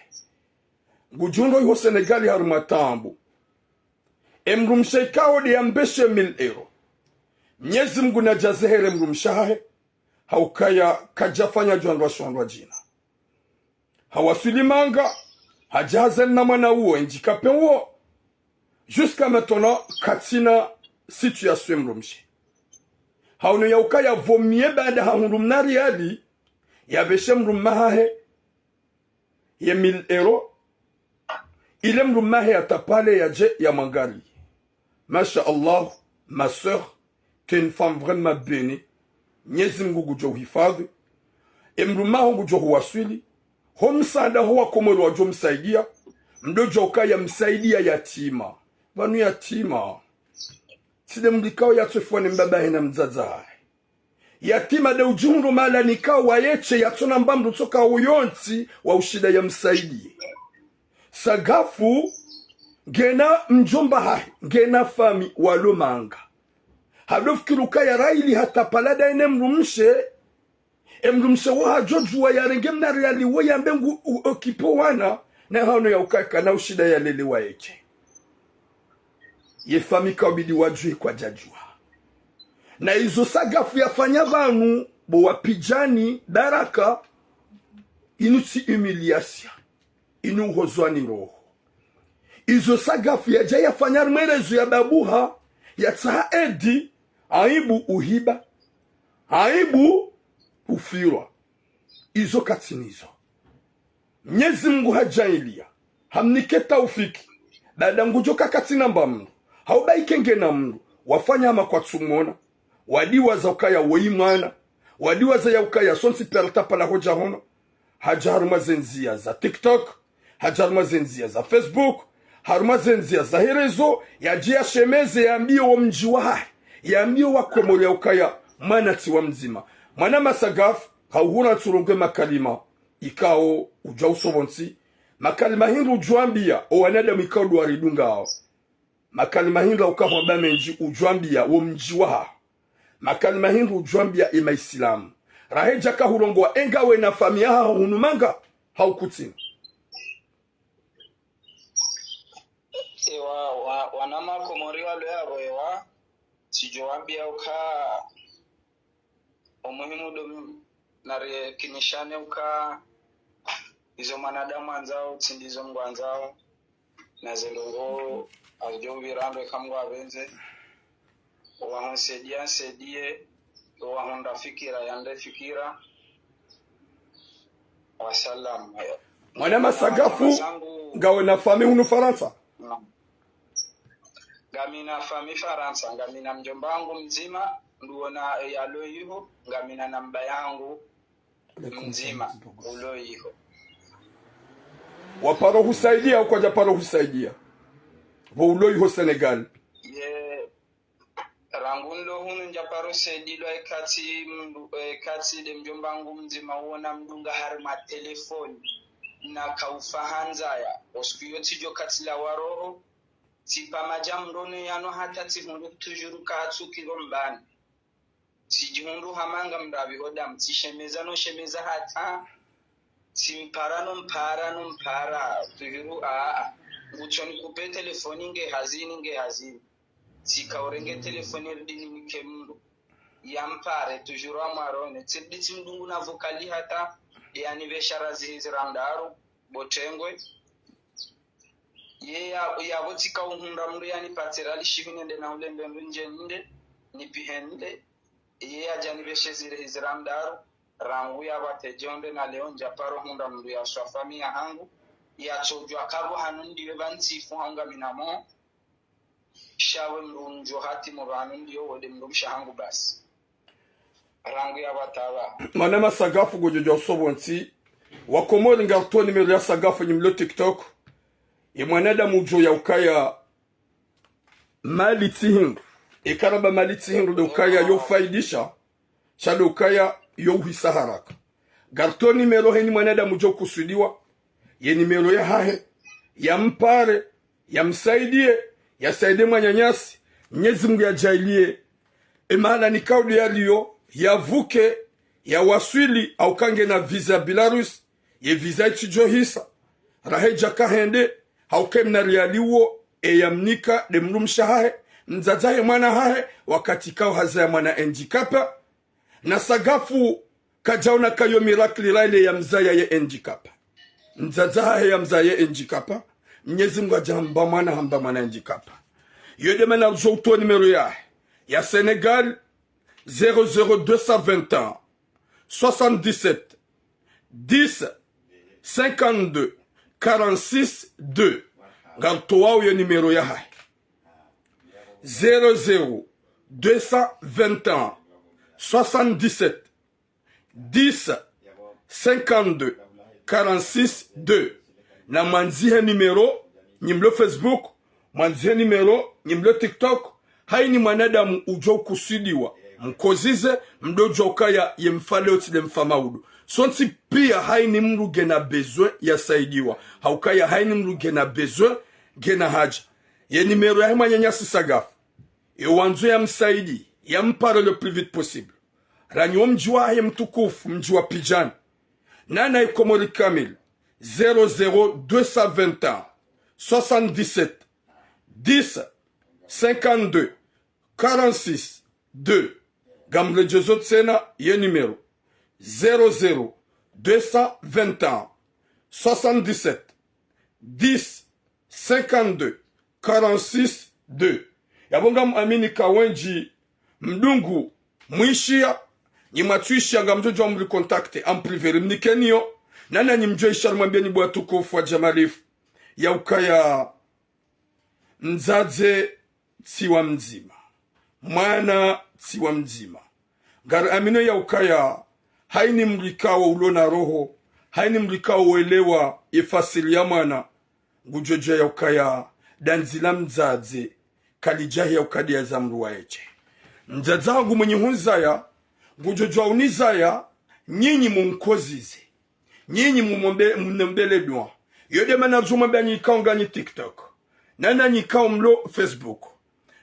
Ngudjuhundro iho Senegali harumwa taabu. Emdrumshe ikao nde yambeshe mille euros. Mnyezi Mngu nadjazehere mdrumshe hahe, haukaya kadjafanya djwandrwa shondrwa djina. Hawaswili manga, hadja hazana mwana uwo, handjikape uwo. Jusqu'à maintenant, katsina situation mdrumshe. Haono yaukaya vomie baada hahundru mna riali, yabeshe mdrume hahe ye mille euros, ile mdrume hahe yatapale yadje yamwangaliye. Masha Allah, ma sœur, t'es une femme vraiment bénie. Mnyezi Mngu ngudjo uhifadhi. Emdrume haho ngudjo huwaswili. Ho msaada ho wakomori wadjo msaidia. Mdodjo ukaya msaidia yatima. Pvanu yatima tsi nde mdru ikao yatsofiwa ne mbaba hahe na mdzadze hahe. Yatima nde udjihundro mahala nikao wayeshe yatsona mba mdru tsoka uyontsi wa ushinda yamsaidie. Sagafu, ngena mdjomba hahe, ngena fami walo manga. Hadofikiri ukaya raili hatapala ndaye ne mdrumshe, emdrumshe wo hadjodjuwa yarenge mna riali wo yambe ngu u-, occupé wana, na haono yaukaya kana ushinda yalele wayeshe. Ye fami kaubidi wadjuwe kwadjadjuwa. Na izo Sagafu yafanya pvanu, bo wapvidjani, baraka, inu tsi humiliation, inu uhozwani roho. Izo Sagafu yadja yafanya harumwa erezo ya babuha, yatsaha edi, aibu uhiba, aibu ufirwa. Izo katsina izo. Mnyezi Mngu hadjaaliya, hamnike taufiki, baada ngudjo kakatsina mba mdru, hau baike ngena mdru, wafanya hama kwatsumona, wadiwaza ukaya woyi mwana, wadiwaza yaukaya sontsi pia rtapala hodja hono, hadja harumwa zendzia za TikTok, hadja harumwa zendzia za Facebook, harumwa zendzia za herezo, yadje yashemeze, yambie wo mdji wahahe, yambie wakomori yaukaya mwana tsi wa mdzima. Mwana Masagafu, hauhura ntsurongowe makalima ikao udjuwa usobontsi. Makalima hindri udjwambia owanadamu ikao ndo waridungao? Makalima hindri ukahwamba mendji udjwambia wo mdji wahaho? Makalima hindri udjwambia emaisilamu? Raha yedja kahurongowa enga wena fami yahaho hunu manga hau kutsina. Ewa, wa, wana makomori walo yapvo ewa, tsidjowambia uka omuhimu ndo mimi, nariyekinishane uka izo mwanadamu andzao, tsi ndizo Mngu andzao, na ze ndrongoo azidjo upvira ndo eka Mngu apvendze. Owahunsaidie, ansaidie, owahundra fikira, yandre fikira. Wasalamu. Mwana Masagafu, ngawe na fami hunu Farantsa? Naam. Ngamina fami Farantsa, ngamina mdjomba wangu mdzima, nduona yalo iho, ngamina na mba yangu mdzima, ulo iho. Waparo husaidia, au kwadjaparo husaidia? Pvo ulo iho Senegal. Ye, rangu nlo hunu ndjaparo saidilwa ekati mdru, ekati nde mdjomba wangu mdzima uona mdunga harumwa telefoni. Na kaufa handzaya, osiku yo tsidjo katilawa roho, tsipva madja mrono yanu hata tsihundru toujours katsukiro mbani. Tsidjihundru hama ngamrapvi ho damu, tsishemeza no shemeza hata, tsimpara no mpara no mpara, toujours, aa, ngutso nikupe telefoni nge hazini, nge hazini. Tsika urenge telefoni ridi ninike mdru yampare, toujours amwarone. Tsiridi tsimdungu na vokali hata, yanipve sharazi hizi randraru, bo tengwe. Ye ya, yapvo tsika uhundra mdru yanipatse rali shivi nende na ulembe mdru ndje nde, nipihe nde. Ye yadja nipveshe zire hizi randraru, rangu yapvo tedjonde na leo ndjaparo hundra mdru ya swa fami yahangu, yatsodjuwa kapvo hanu ndiyo pva ntsifu hangu ngamina mo, sha we mdru ndjo hati mo pvanu ndiyo wo nde mdrumshe hangu basi. Rangu yapvo taba. Mwana Masagafu ngodjo djuwa usobontsi. Wakomori ngartowa nimero ya Sagafu nyi mlo TikTok. Ye mwanadamu udjo yaukaya mali tsi hindru. Eka ramba mali tsi hindru nde ukaya yo faidisha, sha nde ukaya yo uhisa haraka. Ngartowa nimero heni mwanadamu udjo kusudiwa, ye nimero yahahe, yampare, yamsaidie, yasaidie mwananyasi, Mnyezi Mngu yadjaaliye emahala nikao ndo yaliyo, yavuke, yawaswili, hauka ngena visa ya Belarus, ye visa itsidjohisa. Raha idja kahende, hauka mna riali wo, eyamnika nde mdrumshe wahahe, mdzadze wahe mwana wahahe, wakati ikao hazaya mwana handicapé. Na Sagafu kadjaona ka yo miracle raha ile yamzaya ye handicapé. Mdzadze wahahe yamzaya ye handicapé. Mnyezi Mngu hadja hamba mwana, hamba mwana handicapé. Yo nde mana rudjo utowa numéro yahe. Ya Sénégal, zéro zéro deux cent vingt et un, soixante-dix-sept, dix, cinquante-deux, quarante-six, deux. Ngarutowao ye numéro yahahe. Zéro zéro deux cent vingt et un, soixante-dix-sept, dix, cinquante-deux, quarante-six, deux. Na mwandzihe numéro, nyi mlo Facebook, mwandzihe numéro, nyi mlo TikTok, haina mwanadamu udjo ukusudiwa, mkozize, mdodjuwa ukaya ye mfa leo tsi nde mfa maudu. Sontsi pia haina mdru ngena besoin yasaidiwa, haukaya haina mdru ngena besoin, ngena haja. Ye numéro yahe mwananyasi Sagafu. Ye wandzo yamsaidi, yampare le plus vite possible. Ranyi wo mdji wahahe mtukufu, mdji wa Pidjani. Nana ye Komori kamili, zéro zéro deux cent vingt et un, soixante-dix-sept, dix, cinquante-deux, quarante-six, deux. Ngamredjezo tsena ye numéro, zéro zéro deux cent vingt et un, soixante-dix-sept, dix, cinquante-deux, quarante-six, deux. Yapvo ngamwamini ka wendji mdungu mwishiya, nyi mwatsuishiya ngamdjodjuwa mri contacter en privé, rimnikeni yo. Nana nyi mdjo isha rimwambiyeni bo watukufu wa djamalifu, yaukaya mdzadze tsi wa mdzima, mwana tsi wa mdzima. Ngariaminio yaukaya haina mdru ikao ulo na roho, haina mdru ikao uelewa ye fasiri ya mwana, ngudjodjuwa yaukaya dandzi la mdzadze kalidjahi yauka ndiya za mdru waye she. Mdzadze hangu mwenyi hunizaya, ngudjodjuwa unizaya, nyinyi mumkozize. Nyinyi mumombe-, mumombele dua. Yo nde mana rudjo mwambiya nyi ikao nganyi TikTok, nana nyi ikao mlo Facebook,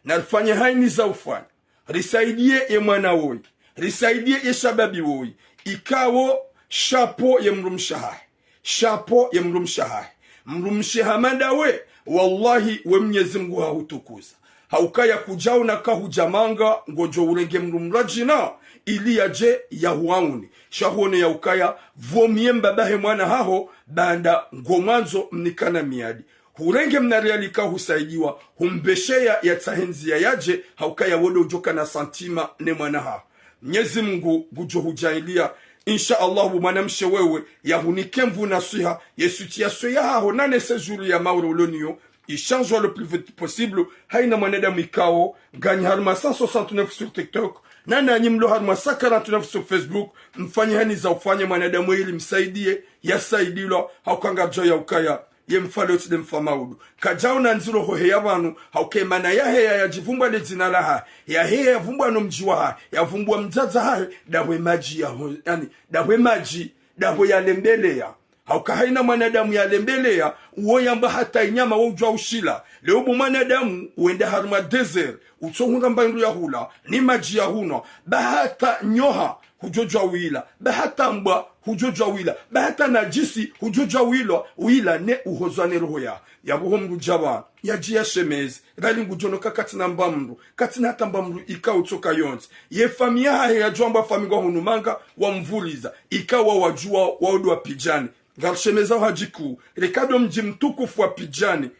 narifanye haina za ufanya, risaidiye ye mwana woyi, risaidiye ye shababi woyi, ikao chapeau ye mdrumshe wahahe. Chapeau ye mdrumshe wahahe. Mdrumshe hama ndawe, wallahi we Mnyezi Mngu hahutukuza. Haukaya kudjaona ka hudja manga, ngodjo urenge mdru mradjina, ili yadje yahuauni. Sha huone yaukaya, pvo mye mbaba he mwana haho, baanda ngomwandzo mnikana miadi. Hurenge mna riali ka husaidiwa, humbesheya yatsahe ndziya yadje, haukaya wo nde udjoka na sentiment ne mwana haho. Mnyezi Mngu ngudjo hudjaaliya, insha Allah, bo mwanamshe wewe, yahunike nvu na swiha, ye situation yahaho, nane séjour ya Maore uloniyo, ishanjwa le plus vite possible, haina mwanadamu ikao, nganyi harumwa cent soixante-neuf sur TikTok, nana nyi mlo harumwa cent quarante-neuf sur Facebook, mfanye haina za ufanya mwanadamu ili msaidiye, yasaidilwa, hauka ngardjo yaukaya, ye mfa leo tsi nde mfa maudu. Kadjaona ndziro hoheya pvanu, hauka ye mana yaheya yadjivumbwa ne dzina lahahe, yaheya yavumbwa no mdji wahahe, yavumbwa mdzadze wahahe, ndapvo ye madji yaho, yaani, ndapvo ye madji, ndapvo yalembeleya. Hauka haina mwanadamu yalembeleya, uwo yamba hata inyama wo udjuwa ushila. Leo bo mwanadamu, wenda harumwa désert, utsohundra mba indru yahula, ni madji yahunwa, ba hata nyoha, hudjodjuwa uila, ba hata mbwa, hudjodjuwa uila, ba hata nadjisi, hudjodjuwa uilwa, uila ne uhozwa ne roho ya. Yapvo ho mdru djapvanu, yadji yashemeze, rali ngudjono ka katsina mba mdru, katsina hata mba mdru ikao utsoka yontsi. Ye famiyi yahahe yadjwamba famiyi ngwa hunu manga, wamvuriza, ikao wadjuwa, wao ndo wa Pidjani. Ngarishemezao hadji kuu, reka ndo mdji mtukufu wa Pidjani.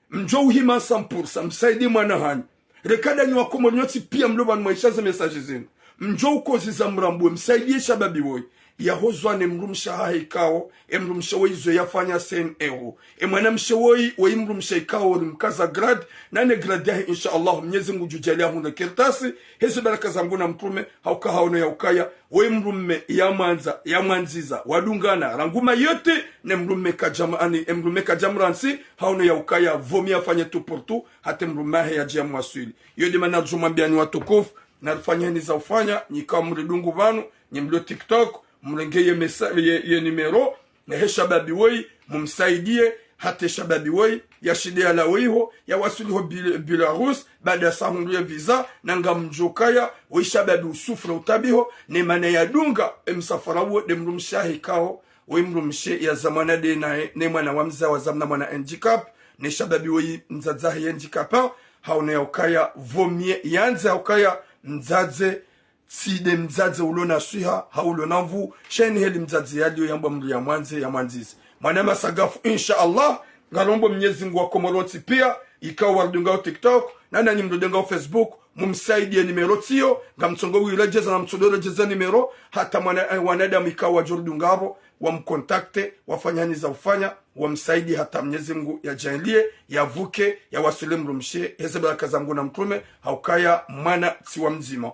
Mdjo uhima cent pour cent, msaidi mwana hanyu. Reka ndanyi wa Komori nyontsi pia mlo pvanu mwaisha ze message zinu. Mdjo ukoziza mrambuwe, msaidiye shababi woyi. Yahozwa ne mdrumshe wahahe ikao, e mdrumshe woyi izo yafanya c'est un héros. E mwanamshe woyi, woyi mdrumshe ikao, uri mkaza grade, nane grade yahe, insha Allah, Mnyezi Mngu ngudjo djaaliya hunu kartasi, heze baraka za Mngu na mtrume, hauka haono yaukaya, woyi mdrume yamwandza, yamwandziza, wadungana, rangu Mayotte, ne mdrume kadjam-, yaani, e mdrume kadjamrantsi, haono yaukaya, pvo mye afanye tout pour tout, hata e mdrume wahe yadje yamwaswili. Yo nde mana rudjo mwambiyani watukufu, narifanye haina za ufanya, nyi ikao mridungu pvanu, nyi mlo TikTok, mrenge ye messa-, ye, ye numéro, ne he shababi woyi, mumsaidiye, Hata ye shababi woyi, yashinde yalawe iho, yawaswili ho Bil-, Belarus, baada ya saa hundru ya visa, na ngamdjo kaya, woyi shababi usufra utabiho, ne mana yadunga, e msafara uwo, nde mdrumshe wahe ikao, woyi mdrumshe yazaa mwana nde naye, ne mwana wa mdzadze wazaa mna mwana handicap, ne shababi woyi mdzadze wahe handicap, ha, haono ya ukaya, vaut mieux yandze ha ukaya, mdzadze, tsi nde mdzadze ulo na swiha, hau ulo na nvuu, sha yini heli mdzadze yaliyo yambwa mdru yamwandze, yamwandzize. Mwana Masagafu, insha Allah, ngarombo Mnyezi Mngu wa Komori wontsi pia, ikao waridungao TikTok, na nanyi mridungao Facebook, mumsaidiye nimero tsiyo, ngamtsongo wiredjeza na mtsudo redjeza nimero, hata mwana, eh, wanadamu ikao wadjo ridunga apvo, wamkontakte, wafanye hanyi za ufanya, wamsaidiye hata Mnyezi Mngu yadjaanliye, yavuke, yawaswili mdrumshe, heze baraka za Mngu na mtrume, ha ukaya mwana tsi wa mdzima.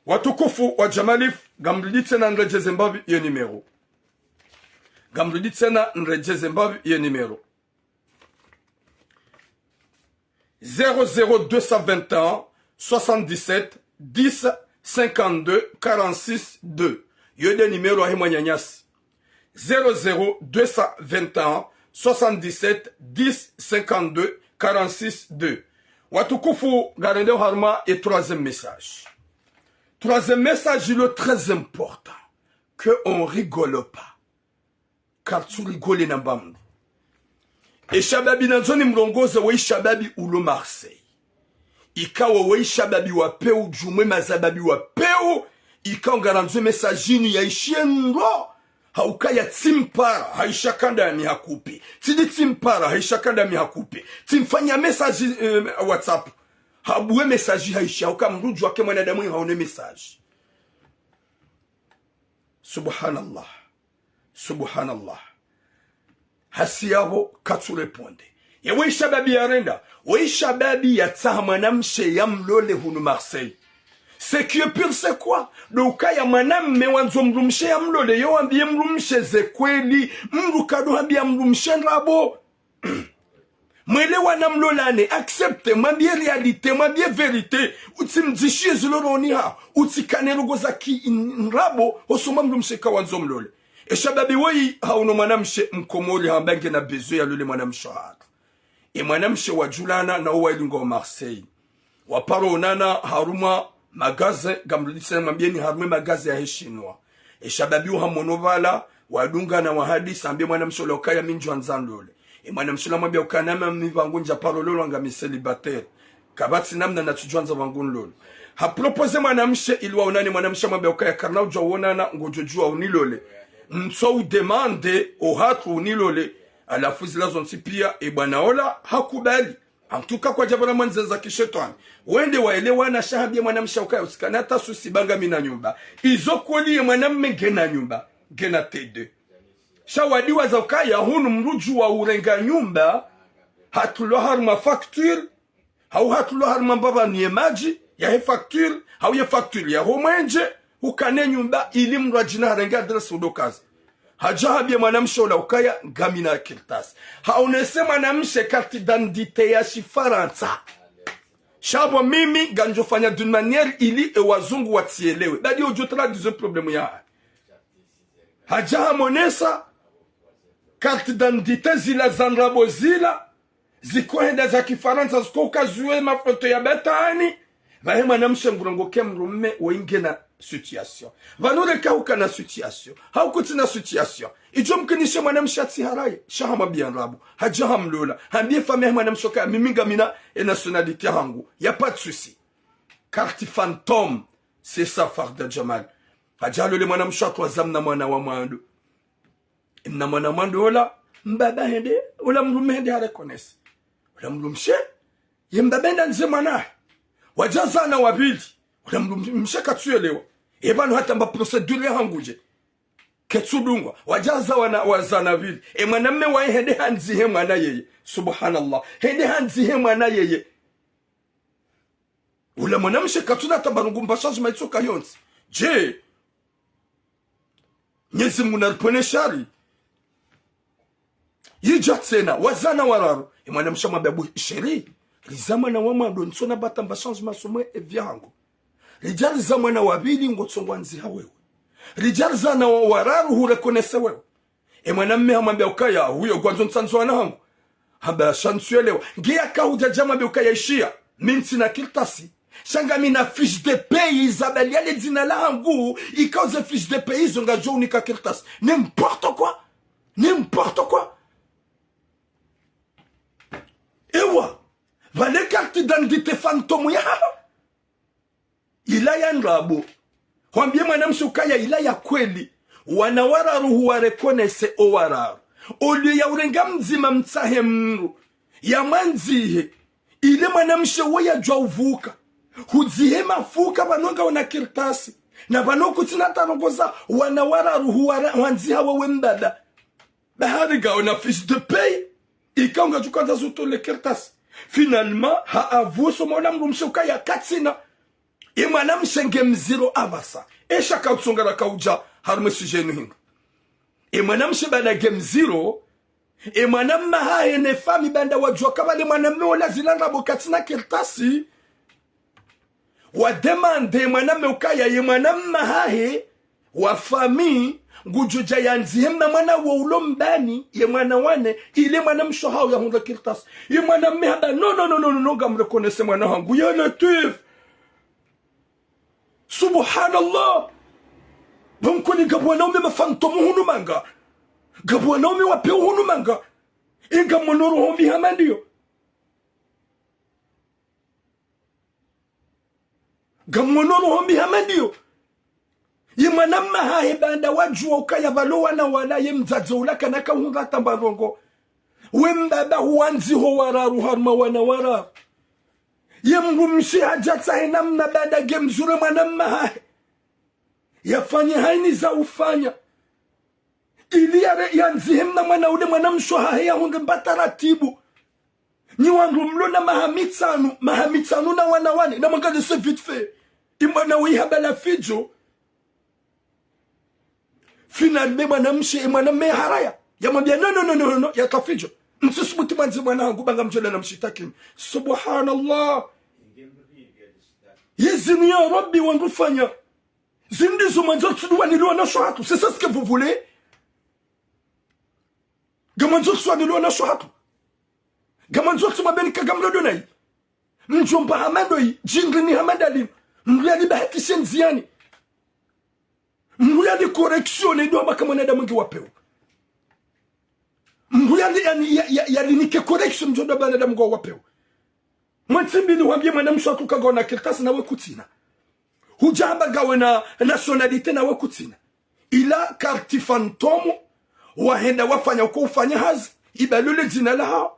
Watukufu wa Jamalif, ngamrudi tsena nredjeze mbapvi ye nimero. Ngamrudi tsena nredjeze mbapvi ye nimero. Zéro zéro deux cent vingt et un, soixante-dix-sept, dix, cinquante-deux, quarante-six, deux. Yo nde nimero yahe mwananyasi. Zéro zéro deux cent vingt et un, soixante-dix-sept, dix, cinquante-deux, quarante-six, deux. Watukufu, ngarendao harumwa ye troisième message. Troisième message, il est très important que on rigole pas. Kartsu rigole na mba mdru. E shababi nandzo nimrongoze woyi shababi ulo Marseille. Ikao woyi shababi wa pewu, djumwa e mashababi wa pewu, ikao ngarandzo e message inu yaishiye ndro, ha ukaya tsimpara, haisha kandami hakupe. Tsidi tsimpara, haisha kandami hakupe. Tsimfanya message, eh, WhatsApp. Habuwe message haisha, ha uka mdru djuwa ke mwanadamu haone message. Subhanallah. Subhanallah. Hasi yapvo katsu réponde. Ye woyi shababi yarenda, woyi shababi yatsaha mwanamshe yamlole hunu Marseille. Ce qui est pire, c'est quoi? Ndo ukaya mwanamme wandzo mdrumshe yamlole, yo wambiye mdrumshe ze kweli, mdru kado hambiya mdrumshe ndrabo. Mwelewana mlolane, accepte, mwambiye réalité, mwambiye vérité, utsimdzishiye zilo rohoni haho, utsikane rogo za ki n-, ndrabo, hosoni mwa mdrumshe ka wandzo mlole. E shababi woyi, haono mwanamshe mkomori hamba ngena besoin yalole mwanamshe wahatru. E mwanamshe wadjulana na uwo wayili ngwao Marseille. Waparo onana harumwa magasin, ngamrudi tsena mwambiyeni harumwa magasin yahe Shinwa. E shababi uwo hamono pvala, wadungana wahadisi, hambiye mwanamshe ola ukaya mi ndjwandza nilole. E mwanamshe ola hamwambiya ukaya nami mi pvangu ndjaparo lolwa ngami célibataire. Kapvatsi namna natsudjwandza pvangu nilolwe. Hapropoze mwanamshe ili waonane, mwanamshe hamwambiya ukaya karina udjuwa uonana, ngodjo djuwa unilole. Ntso udemande ohatru unilole, halafu zila zontsi piya e bwana ola hakubali. En tout cas, kwadjapara mwandzani za kishetwani. Wende waelewana, sha hambiye mwanamshe ukaya utsikane hata souci, ba ngami na nyumba. Izo kweli ye mwanamme ngena nyumba, ngena T deux. Sha wadiwaza ukaya hunu mdru djuwa urenga nyumba, hatulwa harumwa facture, hau hatulwa harumwa mbapvanu ye madji, yahe facture, hau ye facture yaho mwenje, ukane nyumba ili mdru adjina harenge adresse udo kaza. Hadja hambiye mwanamshe ola ukaya ngami na kartasi. Haonese mwanamshe carte d'identité ya Shifarantsa. Sha pvo mimi ngandjofanya d'une manière ili e wazungu watsielewe. Badi udjo traduire problème ya. Hadja hamonesa carte d'identité zila za ndrabo zila, ziko henda za Kifarantsa, ziko ukaziwe mafoto ya batani. Pvahe mwanamshe ngurongoa ke mdrumme woyi ngena situation. Pvanu reka ukana situation. Hau kutsina situation. Idjo mkinishe mwanamshe atsiharaye. Sha hamwambiya ndrabo. Hadja hamlola. Hambiye famille yahe mwanamshe ukaya mimi ngamina e nationalité hangu. Y a pas de souci. Carte fantôme. C'est ça, Farda Jamal. Hadja halole mwanamshe hatru wazaa mna mwana wa mwando. Mna mwana mwando ola, mbaba hende, ola mdrumme hende hareconnaître. Ola mdrumshe, ye mbaba hende handzihe mwana. Wadja wazana wapvili. Ola mdrumshe katsuelewa. E pvanu hata mba procédure yahangu dje. Ketsudungwa. Wadja waza wana, wazana wapvili. E mwanamme waye hende handzihe mwana yeye. Subhanallah. Hende handzihe mwana yeye. Ula mwanamshe katsuna tabarungu mba changement itsoka yontsi. Je, Mnyezi Mngu naripvwene shari. Yidja tsena, wazana wararu. E mwanamshe hamwambiya bu chéri, rizaa mwana wa mwando, ntsona bata mba changement somwe e vyahangu. Ridja rizaa mwana wa pvili ngotsongo andziha wewe. Ridja rizana wa, wararu hureconnaître wewe. E mwanamme hamwambia ukaya, huyo ngwandzo nitsandzo wana hangu. Hamba sha ntsuelewa. Nge yaka hudja dja mwambia ukaya ishiya, mi ntsina kartasi. Sha ngami na fiche de paie zabaliya le dzina la hangu, ikao ze fiche de paie izo ngazidjo unika kartasi. N'importe quoi. N'importe quoi. Ewa. Pvale carte d'identité fantôme yahaho. Ila ya ndrabo. Hwambie mwanamshe ukaya ila ya kweli. Wana wararu huwareconnaître o wararu. Au lieu ya urenga mdzima mtsahe mndru yamwandzihe, ile mwanamshe wo yadjwa uvuka. Hudzihe mafuka pvanu ngawe na kartasi. Na pvanu kutsina tarongoza wana wararu huwara-, hwandziha wewe mbaba. Bahari ngawe na fiche de paie. Ikao ngadjo kandza zutole kartasi. Finalement, ha avoué so mwana mdrumshe ukaya katsina. E mwanamshe nge mdziro apvasa. Esha kautsongara kaudja harumwa e sujet inu hindru. E mwanamshe baada nge mdziro, e mwanamme hahe ne famille baanda wadjua ka pvale mwanamme ola zila ndrabo katsina kartasi, wademande e mwanamme ukaya ye mwanamme hahe wa famille ngudjo dja yandzihe mna mwana wo ulo mbani ye mwana wane, ile mwanamshe hawo yahundre kartasi. Ye mwanamme hamba, non, non, non, non, non, ngamreconnaître mwana hangu. Ya Latwif. Subhanallah. Donc, ni ngapvo wanaume mafantôme hunu manga. Ngapvo wanaume wa pewu hunu manga. Inga mwono roho mbi hama ndiyo. Ngamwono roho mbi hama ndiyo. Ye mwanamme hahe baanda wadjua ukaya pvalo wana wala ye mdzadze ula kana kahundra tamba ndrongo. We mbaba huwandziho wararu harumwa wana wararu. Ye mdrumshe hadja tsahe namna baanda nge mdziro e mwanamme hahe. Yafanye haina za ufanya. Ili yare-, yandzihe mna mwana ule mwanamshe hahe yahundre mba taratibu. Nyi wandru mlo na maha mitsanu, maha mitsanu na wana wane, na mwangalie c'est vite fait. Imwana we ihaba la fidjo. Finalement mwanamshe, e mwanamme haraya. Yamwambia, non, non, non, non, non, yaka fidjo. Mtsisubuti mwandzi mwana hangu ba ngamdjo enda namshitakini. Subhanallah. Ye zinu ya Rabbi wandru fanya. Zinu ndizo mwandzo tsudu waniliwa na shwatu. C'est ça ce que vous voulez? Ngamwandzo tsu waniliwa na shwatu. Ngamwandzo tsu mabeni ka ngamlodo nayi. Mdjomba hama ndoyi, djindri ni hama ndalinu. Mdru yalibahatishe ndziani. Mdru yali correction, ido hamba ka mwanadamu nge wa pewu. Mdru yali, yani, ya, ya, yalinike correction, mdjomba mwanadamu nge wa pewu. Mwatsi mbili hwambie mwanamshe hatru ka ngawe na kartasi nawe kutsina. Hudja hamba ngawe na nationalité nawe kutsina. Ila carte fantôme, wahenda wafanya uko ufanya hazi, ibalole dzina laho.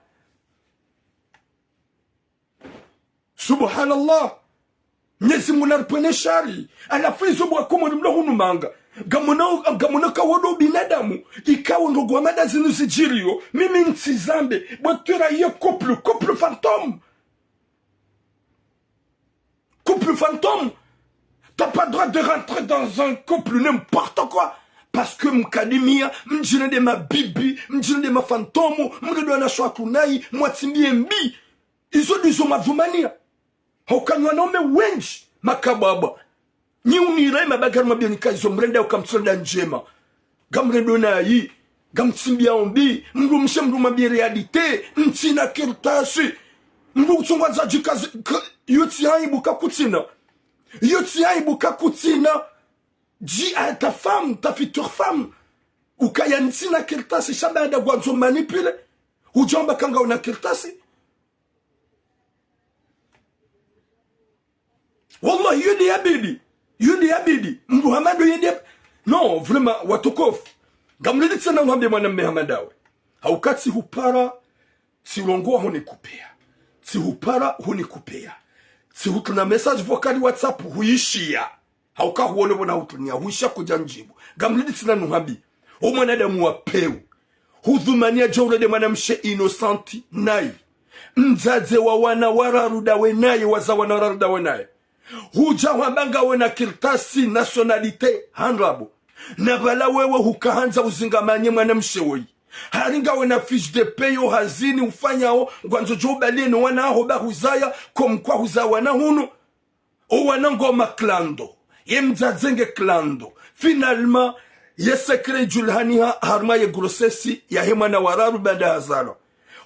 Subhanallah. Mnyezi Mungu naripvwene shari. Halafu izo bwa Komori mlo hunu manga. Ngamwono, ngamwono kawodo binadamu. Ikao ndrongo hama nda zinu zidjiriyo. Mimi ntsi zambe. Bwa twira ye couple, couple fantôme. Couple fantôme. T'as pas droit de rentrer dans un couple, n'importe quoi. Parce que mkadimia, mdjine nde mabibi, mdjine nde mafantôme, mdjine nde wanashe hatru nayi, mwatsi mbie mbi. Izo ndizo madhumania. Hauka nyi wanaume wendji, makababa. Nyi unira ye mabagari mabeni ka izo mrenda uka mtsirenda ndjema. Ngamrendo nayi, ngamtsi mbia ombi, mdrumshe mdru mwambie réalité, ntsina kartasi. Mdru kutsungwa za djikazi, k-, yo tsi aibu ka kutsina. Yo tsi aibu ka kutsina. Dis à ta femme, ta future femme. Ukaya ntsina kartasi, sha baanda ngwandzo manipuler. Udjomba ka ngawe na kartasi. Wallahi, yo nde yabidi. Yo nde yabidi. Mdru hama ndo yende. Non, vraiment, watukufu. Ngamlili tsena ngwambe mwanamme hama ndawe. Hauka tsi hupara, tsi urongoa hunikupea. Tsi hupara hunikupea. Tsi hutruna message vocal WhatsApp huishia. Hauka huono pvo na hutunia, huishia kudja ndjibu. Ngamlili tsena nuhambi. O mwanadamu wa pewu. Hudhumania djaulede mwanamshe innocent nayi. Mdzadze wa wana wararu ndawe naye, waza wana wararu ndawe naye. Hudja hwamba ngawe na kartasi nationalité ha ndrabo. Na pvala wewe hukahandza uzingamanye mwanamshe woyi. Hari ngawe na fiche de paie yo hazini ufanyao, ngwandzo djo ubalie no wana aho ba huzaya, comme quoi huzaya wana hunu. O wana ngo ma clando. Ye mdzadze nge clando. Finalement, Ye secret idjulihaniha harumwa ye grossesse yahe mwana wa raru baanda hazalwa.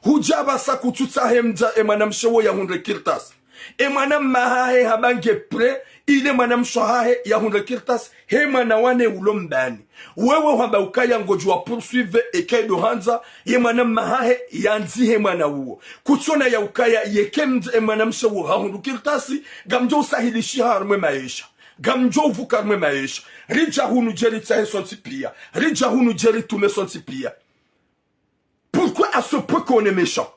Hudja pvasa kutsutsaha emdza emwanamshe wo yahundre kartasi. Emwanamme hahe hamba nge prêt, ile mwanamshe hahe yahundre kartasi, he mwana wa nne ulo mbani. Wewe hamba ukaya ngodjo wa poursuivre, eka ndo handza, ye mwanamme hahe yandzihe mwana uwo. Kutsona ya ukaya yeke mdza emwanamshe wo hahundru kartasi, ngamdjo usahilishiha harumwa emaesha. Ngamdjo uvuka harumwa emaesha. Ridja hunu dje ritsahe sontsi pia. Ridja hunu dje ritume sontsi pia. Pourquoi à ce point qu'on est méchant ?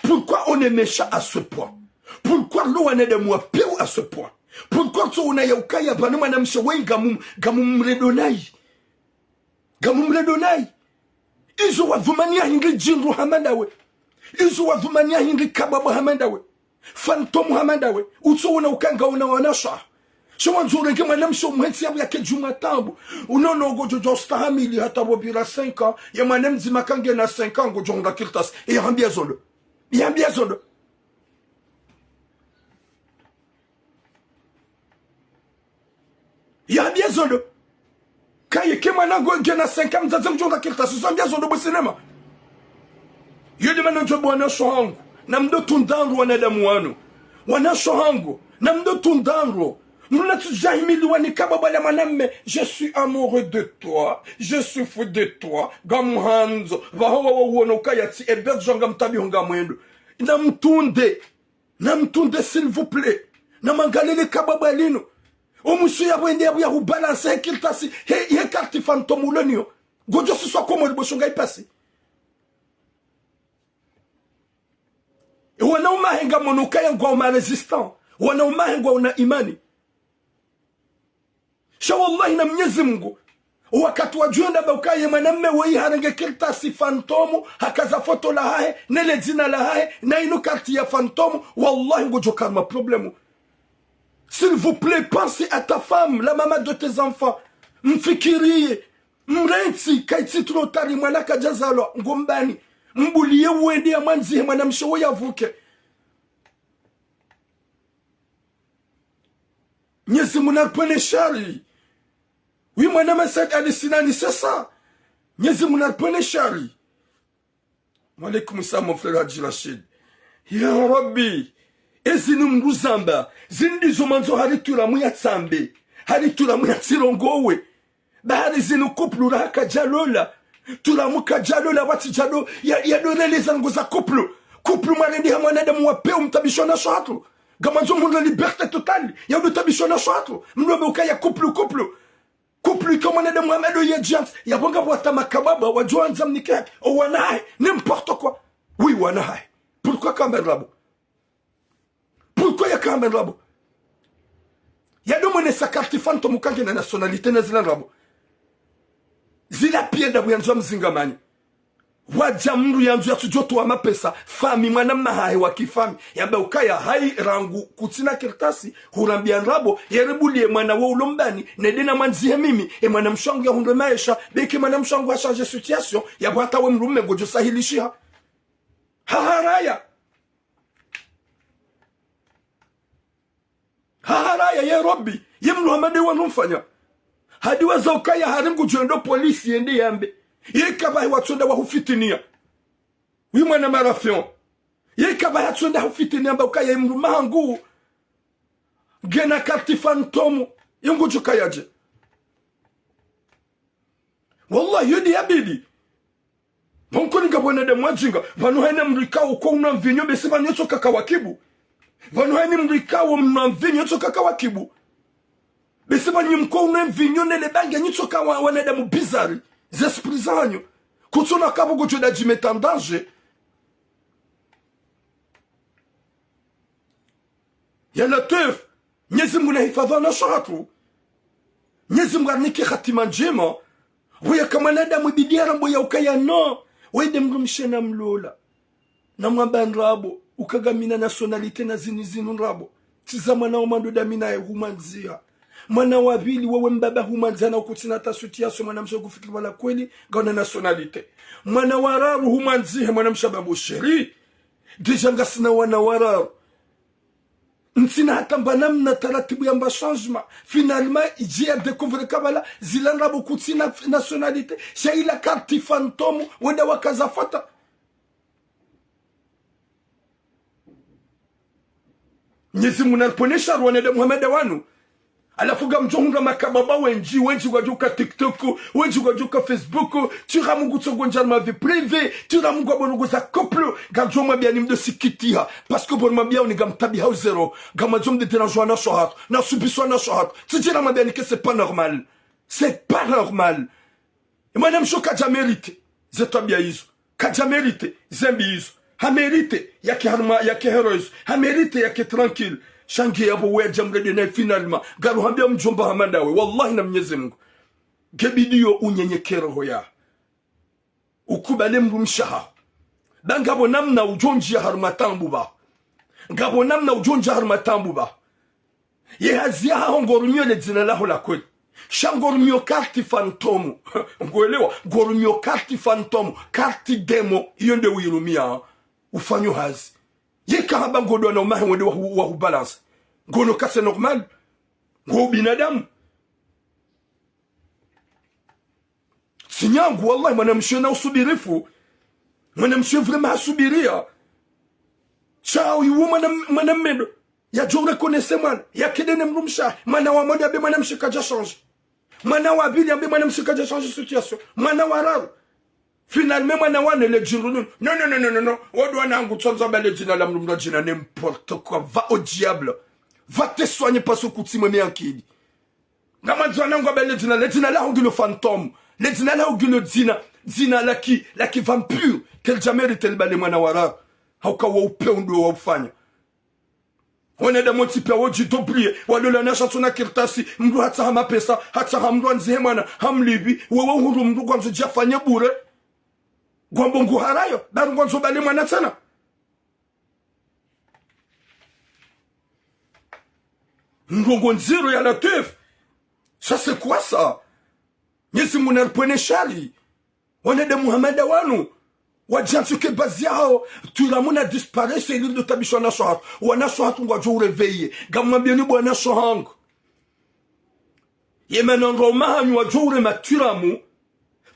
Pourquoi on est méchant à ce point ? Pourquoi lo wanadamu wa peu à ce point ? Pourquoi tso una ya ukaya pvanu mwanamshe we ngamu, ngamu mredo nayi ? Ngamu mredo nayi ? Izo wadhumania hindri djindru hama ndawe ? Izo wadhumania hindri kabwabwa hama ndawe ? Fantôme hama ndawe, utso una ukaya ngauna wanashe. Sha wandzo urenge mwanamshe umwentsi yapvo yake djumwa tabu. Unono ngodjo djo stahamili hata pvo pvira cinq ans, ye mwana mdzima kangena cinq ans ngodjo hundra kartasi. Yahambia zo ndo. Yahambia zo ndo. Yahambia zo ndo. Kayeke mwana ngena cinq ans mdzadze ngudjo hundra kartasi, zo hambia zo ndo bo sinema. Yo nde mana ndjo bo wanashe hangu, namdo tunda ndro wanadamu wanu. Wanashe hangu, namdo tunda ndro. Mna tsudjahimiliwa ni kabwabwa la mwanamme, je suis amoureux de toi, je suis fou de toi, ngamuhandzo, pvaho wawo uono ukaya tsi héberge ngamtabiho ngamwendo. Namtunde. Namtunde, s'il vous plaît. Namangalele kabwabwa linu. Omwiso yapvo ende yapvo yahubalanse he kartasi, he, he carte fantôme ulo niyo. Ngodjo siswa Komori bo shonga ipasi. Ewanaume hahe ngamono ukaya ngwawo ma résistants. Wanaume hahe ngwawo na imani. Sha wallahi na Mnyezi Mungu, wakati wadjo enda ba ukaya ye mwanamme weyi harenge kartasi fantôme, hakaza foto lahahe, nele dzina lahahe, na inu carte ya fantôme, wallahi ngodjo ka harumwa problème. S'il vous plaît, pense à ta femme, la maman de tes enfants. Mfikiriye, mrentsi, kayitsi trop tard, mwana kadjazalwa, ngo mbani. Mbuliye wende yamwandzihe mwanamshe wo yavuke. Mnyezi Mungu naripvwene shari. Oui, mwanama Said Ali Sinani, c'est ça. Mnyezi Mungu naripvwene shari. Wa alaykum salam, mon frère Hadji Rachid. Ya Rabbi, ezinu mndru zamba, zinu ndizo mandzo hari turamu yatsambe, hari turamu yatsirongowe. Bahari zinu couple raha kadjalola. Turamu kadjalola, watsi djalo, ya, ya doreleza ngo za couple. Couple mwarendeha mwanadamu wa peu mtabisho na shatru. Ngamandzo mhundre liberté totale, ya udo tabisho na shatru. Mndru ambe ukaya couple, couple. Couple ika mwanadamu amado ya djans, ya bonga bwata makababa, wadjo andza mnike haki. O wanahahe, n'importe quoi. Oui, wanahahe. Pourquoi kamba ndrabo ? Pourquoi yaka hamba ndrabo ? Yado mwenesa carte fantôme kangena nationalité na zila ndrabo. Zila pia ndrabo yandzo mzingamani. Wadja mndru yandzo yatsudjo towa mapesa. Fami mwanama hahe wa kifami. Yamba ukaya hayi rangu kutsina kartasi. Hurambia ndrabo. Yeribuliye mwana wo ulo mbani. Nende namwandzihe mimi. E mwanamshe wangu yahundre maesha. Beke mwanamshe wangu ha changer situation. Yapvo hata we mdrume ngodjo sahilishiha. Haharaya. Haharaya, ye Rabbi, ye mndru hama nde wanu mfanya. Hadi waza ukaya hari ngudjo endo polisi yende yambe. Yeka pvahe watsonda wahufitiniya. Oui, mwana marafion. Yeka pvahe watsonda hufitiniya mba ukaya ye mdrume hangu ngena carte fantôme. Ye ngudjo kaya dje ? Wallahi, yo nde yabidi. Mwankoni nga wanadamu wadjinga. Pvanu hayina mdru ikao ko unwa mvinyo, besi pvanu yotsoka kawakibu. Pvanu hayina mdru ikao mnwa mvinyo yotsoka kawakibu. Besi pvanu mko unwa mvinyo nele bange nyitsoka wa, wanadamu bizarre. Ze esprit zanyu. Kutsona kapvo ngodjo da dji mettre en danger. Ya Latwif, Mnyezi Mungu nahifadhwi wanashe hatru. Mnyezi Mungu arinike hatima ndjema. Pvo yaka mwanadamu ibidi yarambe ya ukaya no. Wende mdrumshe namlola. Namwamba ndrabo, uka ngamina nationalité na zinu zinu ndrabo. Tsiza mwana wa mwando damina ye humwandziha. Mwana wa pvili wewe mbaba humwandziha na ukutsina ta situation mwanamshe kufikiri wala kweli, ngauna nationalité. Mwana wa raru humwandzihe mwanamshe babo chéri. Déjà ngasina wana wararu. Ntsina hata mba namna taratibu yamba changement. Finalement, idji ya découvrir kabala, zila ndrabo kutsina nationalité. Sha ila carte fantôme, wenda wakaza fata. Mnyezi Mungu nariponeshe harumwa wanadamu hama nda wanu. Halafu ngamdjo hundra makababa wendji, wendji ngwadjo uka TikTok, wendji ngwadjo uka Facebook, tsi ra Mungu tsongo ndjari ma vie privée, tsi ra Mungu abonogo za couple, ngamdjo mwambiani mdo sikitiha, parce que bon mwambiao ni ngamtabiha uzero, ngamwandzo mde déranger wanashe hatru, nasubiswa wanashe hatru, tsidjira mwambiani que c'est pas normal. C'est pas normal. Mwanamshe kadja mérité ze twabia izo. Kadja mérité ze mbi izo. Ha mérité yake harumwa, yake heureuse. Ha mérité yake tranquille. Sha nge yapvo wedja mrende naye finalement. Ngaruhambia mdjomba hama ndawe. Wallahi na Mnyezi Mungu. Ngebidi yo unyenyekee roho ya. Ukubali mdrumshe haho. Ba ngapvo namna udjo ndjia harumwa taabu ba. Ngapvo namna udjo ndjia harumwa taabu ba. Ye hazi yahaho ngorumio le dzina laho la kweli. Sha ngorumio carte fantôme. Ngwelewa, ngorumio carte fantôme, carte démon, iyo nde uirumia ufanyo hazi. Yeka hamba ngodwa na umahe wende wahu, wahu balance. Ngono ka c'est normal. Ngo ubinadamu. Tsi nyangu, wallahi, mwanamshe na usubirifu. Mwanamshe vraiment hasubiria. Sha iwo mwana, mwana mme ndo. Yadjo reconnaître mwana. Yakede ne mdrumshe. Mwana wa mwando yambe mwanamshe kadja changer. Mwana wa pvili yambe mwanamshe kadja changer situation. Mwana wa raru. Finalement, mwana wa nne le djindru nunu. Non, non, non, non, non, non. Wandru wanangu, tsondzo ba le dzina la mdru mdru djina n'importe quoi. Va au diable. Va te soigner parce que kutsi mwenye akili. Ngamwandzo wanangu wambe le dzina, le dzina laho ngilo fantôme. Le dzina laho ngilo dzina, dzina la ki, la ki vampire. Tel jameri tel bale mwana wa raru. Hauka wa upve undro wa ufanya. Wanadamu wontsi pia wodji dobriye, walola na shatsu na kartasi, mdru hatsaha mapesa, hatsaha mdru andzihe mwana, hamlipvi, wewe uhundru mdru ngwandzo djafanye bure. Ngwambo nguharayo, bari ngwandzo bale mwana tsena. Ndrongo ndziro ya Latwif. Ça, c'est quoi ça? Mnyezi Mungu naripvwene shari. Wanadamu hama nda wanu. Wadjantsuke bazi yahawo. Twiramu na disparaître, ili ndo tabisha wanashe hatru. Wanashe hatru ngwadjo uréveiller. Ngamwambiyoni bo wanashe hangu. Ye mana ndo mahanyu wadjo urema twiramu.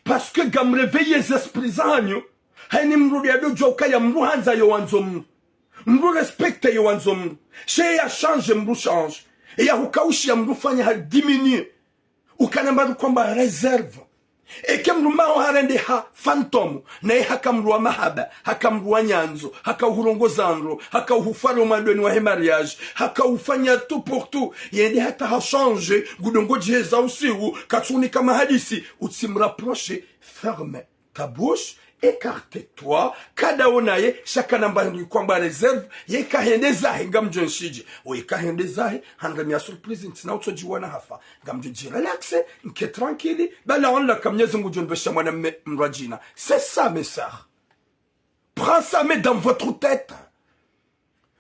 Parce que ngamréveiller ze esprit zahanyu. Hayini mdru yadodjuwa ukaya mdru handza yo wandzo mdru. Mdru respecter yo wandzo mdru. She ya changer mdru changer. Ye ya hukawushiya mdru fanya ha diminuer. Ukana mba ndo kwamba réserve. Eka mdru maho harende ha fantôme. Naye haka mdru wa mahaba. Haka mdru wa nyandzo. Haka uhurongoza ndro. Haka uhufwari omwandoni wahe mariage. Haka ufanya tout pour tout. Yende hata ha changer. Ngudjo ngodjiheza usiku. Katsunika mahadisi. Utsimrapprocher. Ferme ta bouche, écarte-toi, kada onaye, sha kana mba ndo kwamba réserve, yeka hende zahe, ngamdjo nshidji. O yeka hende zahe, handra miya surprise, ntsina utsodjiwana hafa. Ngamdjo djirelaxer, nke tranquille, bala onla ka Mnyezi Mungu djo nipvesha mwana mme mdru wa djina. C'est ça, mes sœurs. Prends ça, mets dans votre tête.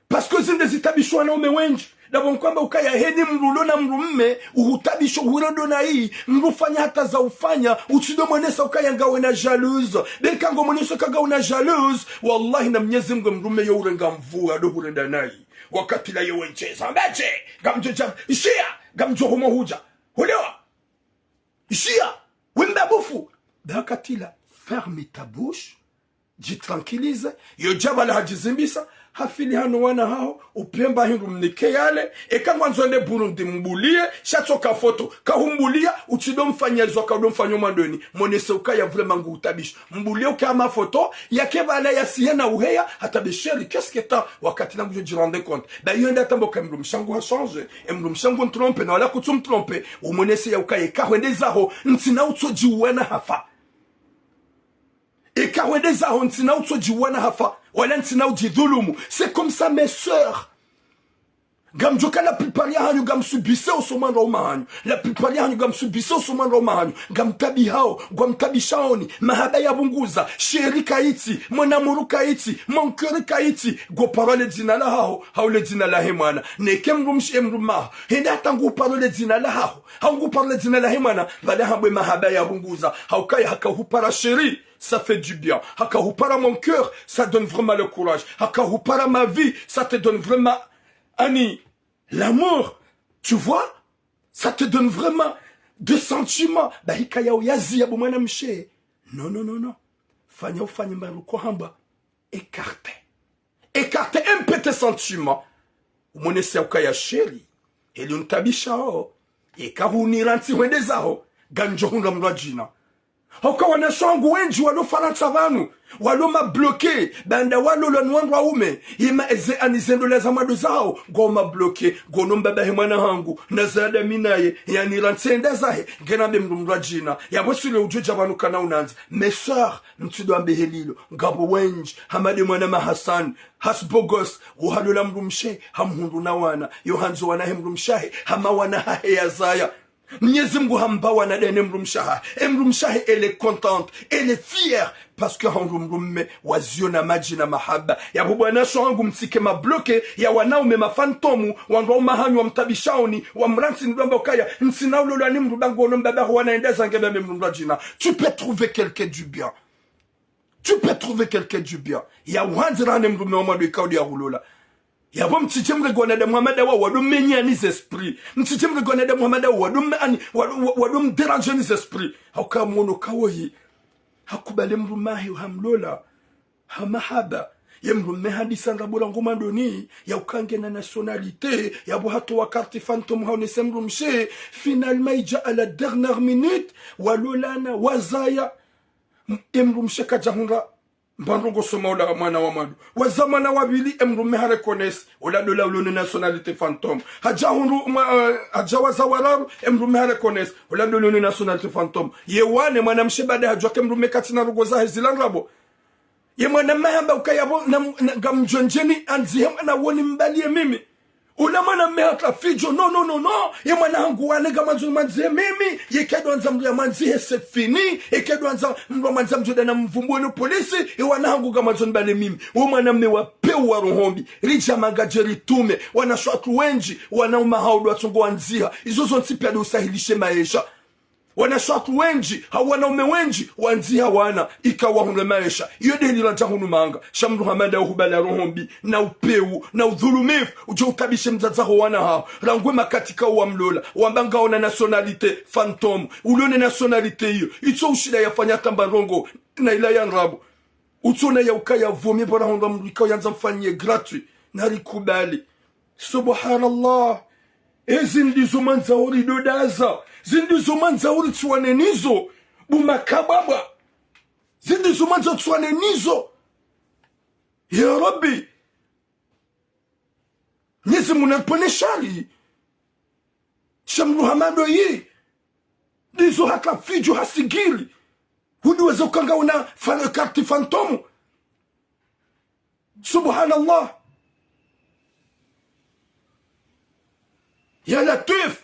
Parce que zinde zitabisho wanaume wendji. Ndapvo nkwamba ukaya heni mdru ulo na mdru mme, uhutabisho uhurendo na iyi, mdru ufanya hata za ufanya, utsido mwenesa ukaya ngawe na jalouse. Beka ngo mwenesa uka ngawe na jalouse. Wallahi na Mnyezi Mungu mdru mme yo urenga mvua, ndo hurenda na iyi. Wakati la yo wendjeza. Mbeje, ngamdjo dja, ishiya, ngamdjo humo hudja. Hulewa. Ishiya, wimba bufu. Wakati la, ferme ta bouche. Djitranquilliser, yo djabala hadjizimbisa, hafili hanu wana haho, upvemba hindru mnike yale, eka ngwandzo ende Burundi mbuliye, sha tsoka foto, kahumbuliya, utsido mfanya izo kaudo mfanya omwandoni, monese ukaya vraiment ngu utabisho. Mbuliye uka mafoto, yake bala yasihe na uheya, hata be chérie, qu'est-ce que t'as, wakati nangu djo djirendre compte. Ba yo enda tambo ka mdrumshe hangu ha changer, e mdrumshe hangu ntromper, na wala kutsu mtromper, umonese ya ukaya eka hwende zaho, ntsina utsodjiwana hafa. Eka hwende zaho ntsina utsodjiwana hafa, wala ntsina udjidhulumu. C'est comme ça, mes sœurs. Ngamdjoka la plupart yahanyu ngamsubise uso mwandra umahanyu. La plupart yahanyu ngamsubise uso mwandra umahanyu. Ngamtabihao, ngwamtabishaoni, mahaba ya bunguza, sheri kayitsi, mwana mdru kayitsi, mon cœur kayitsi, ngo paro le dzina lahaho, hau le dzina lahe mwana. Neke mdrumshe mdru maho. Hende hata ngu paro le dzina lahaho. Hau ngu paro le dzina lahe mwana, bale hambwe mahaba ya bunguza. Hau kaya haka hupara chérie, ça fait du bien. Haka hupara mon cœur, ça donne vraiment le courage. Haka hupara ma vie, ça te donne vraiment, ani, L'amour, tu vois, ça te donne vraiment de sentiments. Ba hikaya uyazi ya bo mwanamshe. Non, non, non, non. Fanya ufanye mba ruko hamba. Écarte. Écarte un peu tes sentiments. Umonese ukaya chéri. Heli untabisha ho. Eka hunirantsi hwende zaho. Ngamdjo hundra mndru wa djina. Hauka wanashe wangu wendji walo Farantsa pvanu, walo mabloqué, baanda walolwa ni wandru waume, ima eze ani ze ndola za mwando zawo, ngwao mabloqué, ngono mbaba he mwana hangu, na zaya mi naye, yanirantsi yende zahe, ngena mbe mndru mndru wa djina, yapvo sile udjo dja pvanu kana unandzi. Mes sœurs, mtsidjo ambe helilo, ngapvo wendji, hama nde mwana ma Hassan, Hasbogos, wo halola mndru mshe, hamhundru na wana, yo handzo wana he mndru mshe wahe, hama wana hahe yazaya. Mnyezi Mngu hamba wana ndene mndru mshe wahe. E mndru mshe wahe, elle est contente, elle est fière, parce que hahundru mndru mme wa ziyo na madji na mahaba. Yapvo bwana sho hangu mtsike mabloqué ya wanaume ma fantôme, wandru waume hanyu wamtabishaoni, wamrantsi ni dwamba ukaya, ntsina ulolwa ni mndru ba ngono mbaba ho wana yende zahe nge mbe mndru mndru wa djina. Tu peux trouver quelqu'un du bien. Tu peux trouver quelqu'un du bien. Ya uhandzi raha ne mndru mme wa mwando ikao nde ya hulola. Yapvo mtsidje mrenge wanadamu hama ndawo wado mmenyani ze esprit. Mtsidje mrenge wanadamu hama ndawo wado mme ani, wado, wado mdéranger ni ze esprit. Hauka mwono kawoyi. Hakubali mndru mme wahe hamlola. Ha mahaba. Ye mndru mme hadisa ndrabo rangu mwandoni. Ya uka ngena nationalité. Yapvo hatowa carte fantôme haonese mndru mshe. Finalement idja à la dernière minute. Walolana, wazaya. M-, e mndru mshe kadja hundra mba ndrongoo soma ula mwana wa mwando. Waza mwana wa pvili, e mndru mme hareconnaître, ula ndola ulo ne nationalité fantôme. Hadja hundru mwa-, eh, hadja waza wa raru, e mndru mme hareconnaître, ula ndola ulo ne nationalité fantôme. Ye wane mwanamshe baada hadjua ke mndru mme katsina ndrongoo zahe zila ndrabo. Ye mwana mme hamba ukaya pvo, na, na, ngamdjo ndjeni andzihe mwana wo ni mbaliye mimi. Ula mwana mme hata fidjo, non, non, non, non. Ye mwana hangu wane ngamwandzo mwandzihe mimi. Ye kedwandza mndru ya mwandzihe c'est fini. Ye kedwandza mndru ya mwandzihe mdjo dana mvumbuwe no polisi. Ye wana hangu ngamwandzo mbale mimi. Wo mwana mme wa peu wa roho mbi. Ridja manga dje ritume. Wanashe watru wendji, wanaume hawo ndo watsongo wandziha. Izo zontsi pia nde usahilishe maesha. Wanashe watru wendji, hau wanaume wendji, wandziha wana, ika wahundre maesha. Iyo nde heli radja hunu manga. Sha mndru hama ndawo hubala roho mbi, na upeu, na udhulumifu, udjo utabishe mdzadze ho wana haho. Rangu e makati kao wamlola, wamba ngaona nationalité fantôme. Ulo ne nationalité iyo, itso ushinda yafanya tamba ndrongoo, na ila ya ndrabo. Utsona ya ukaya pvo mi bora hondra mndru ikao yandza mfanyiye gratuit. Narikubali. Subhanallah. Ezi ndizo mwandzao ridodaza. Zi ndizo mwandzao ritsuwane nizo. Buma kababa. Zi ndizo mwandzao ritsuwane nizo. Ya Rabbi. Mnyezi Mngu naripvonese shari. Sha mndru hama ndoyi. Ndizo hata fidjo hasigiri. Hudi weza uka ngauna fan-, carte fantôme. Subhanallah. Ya Latwif.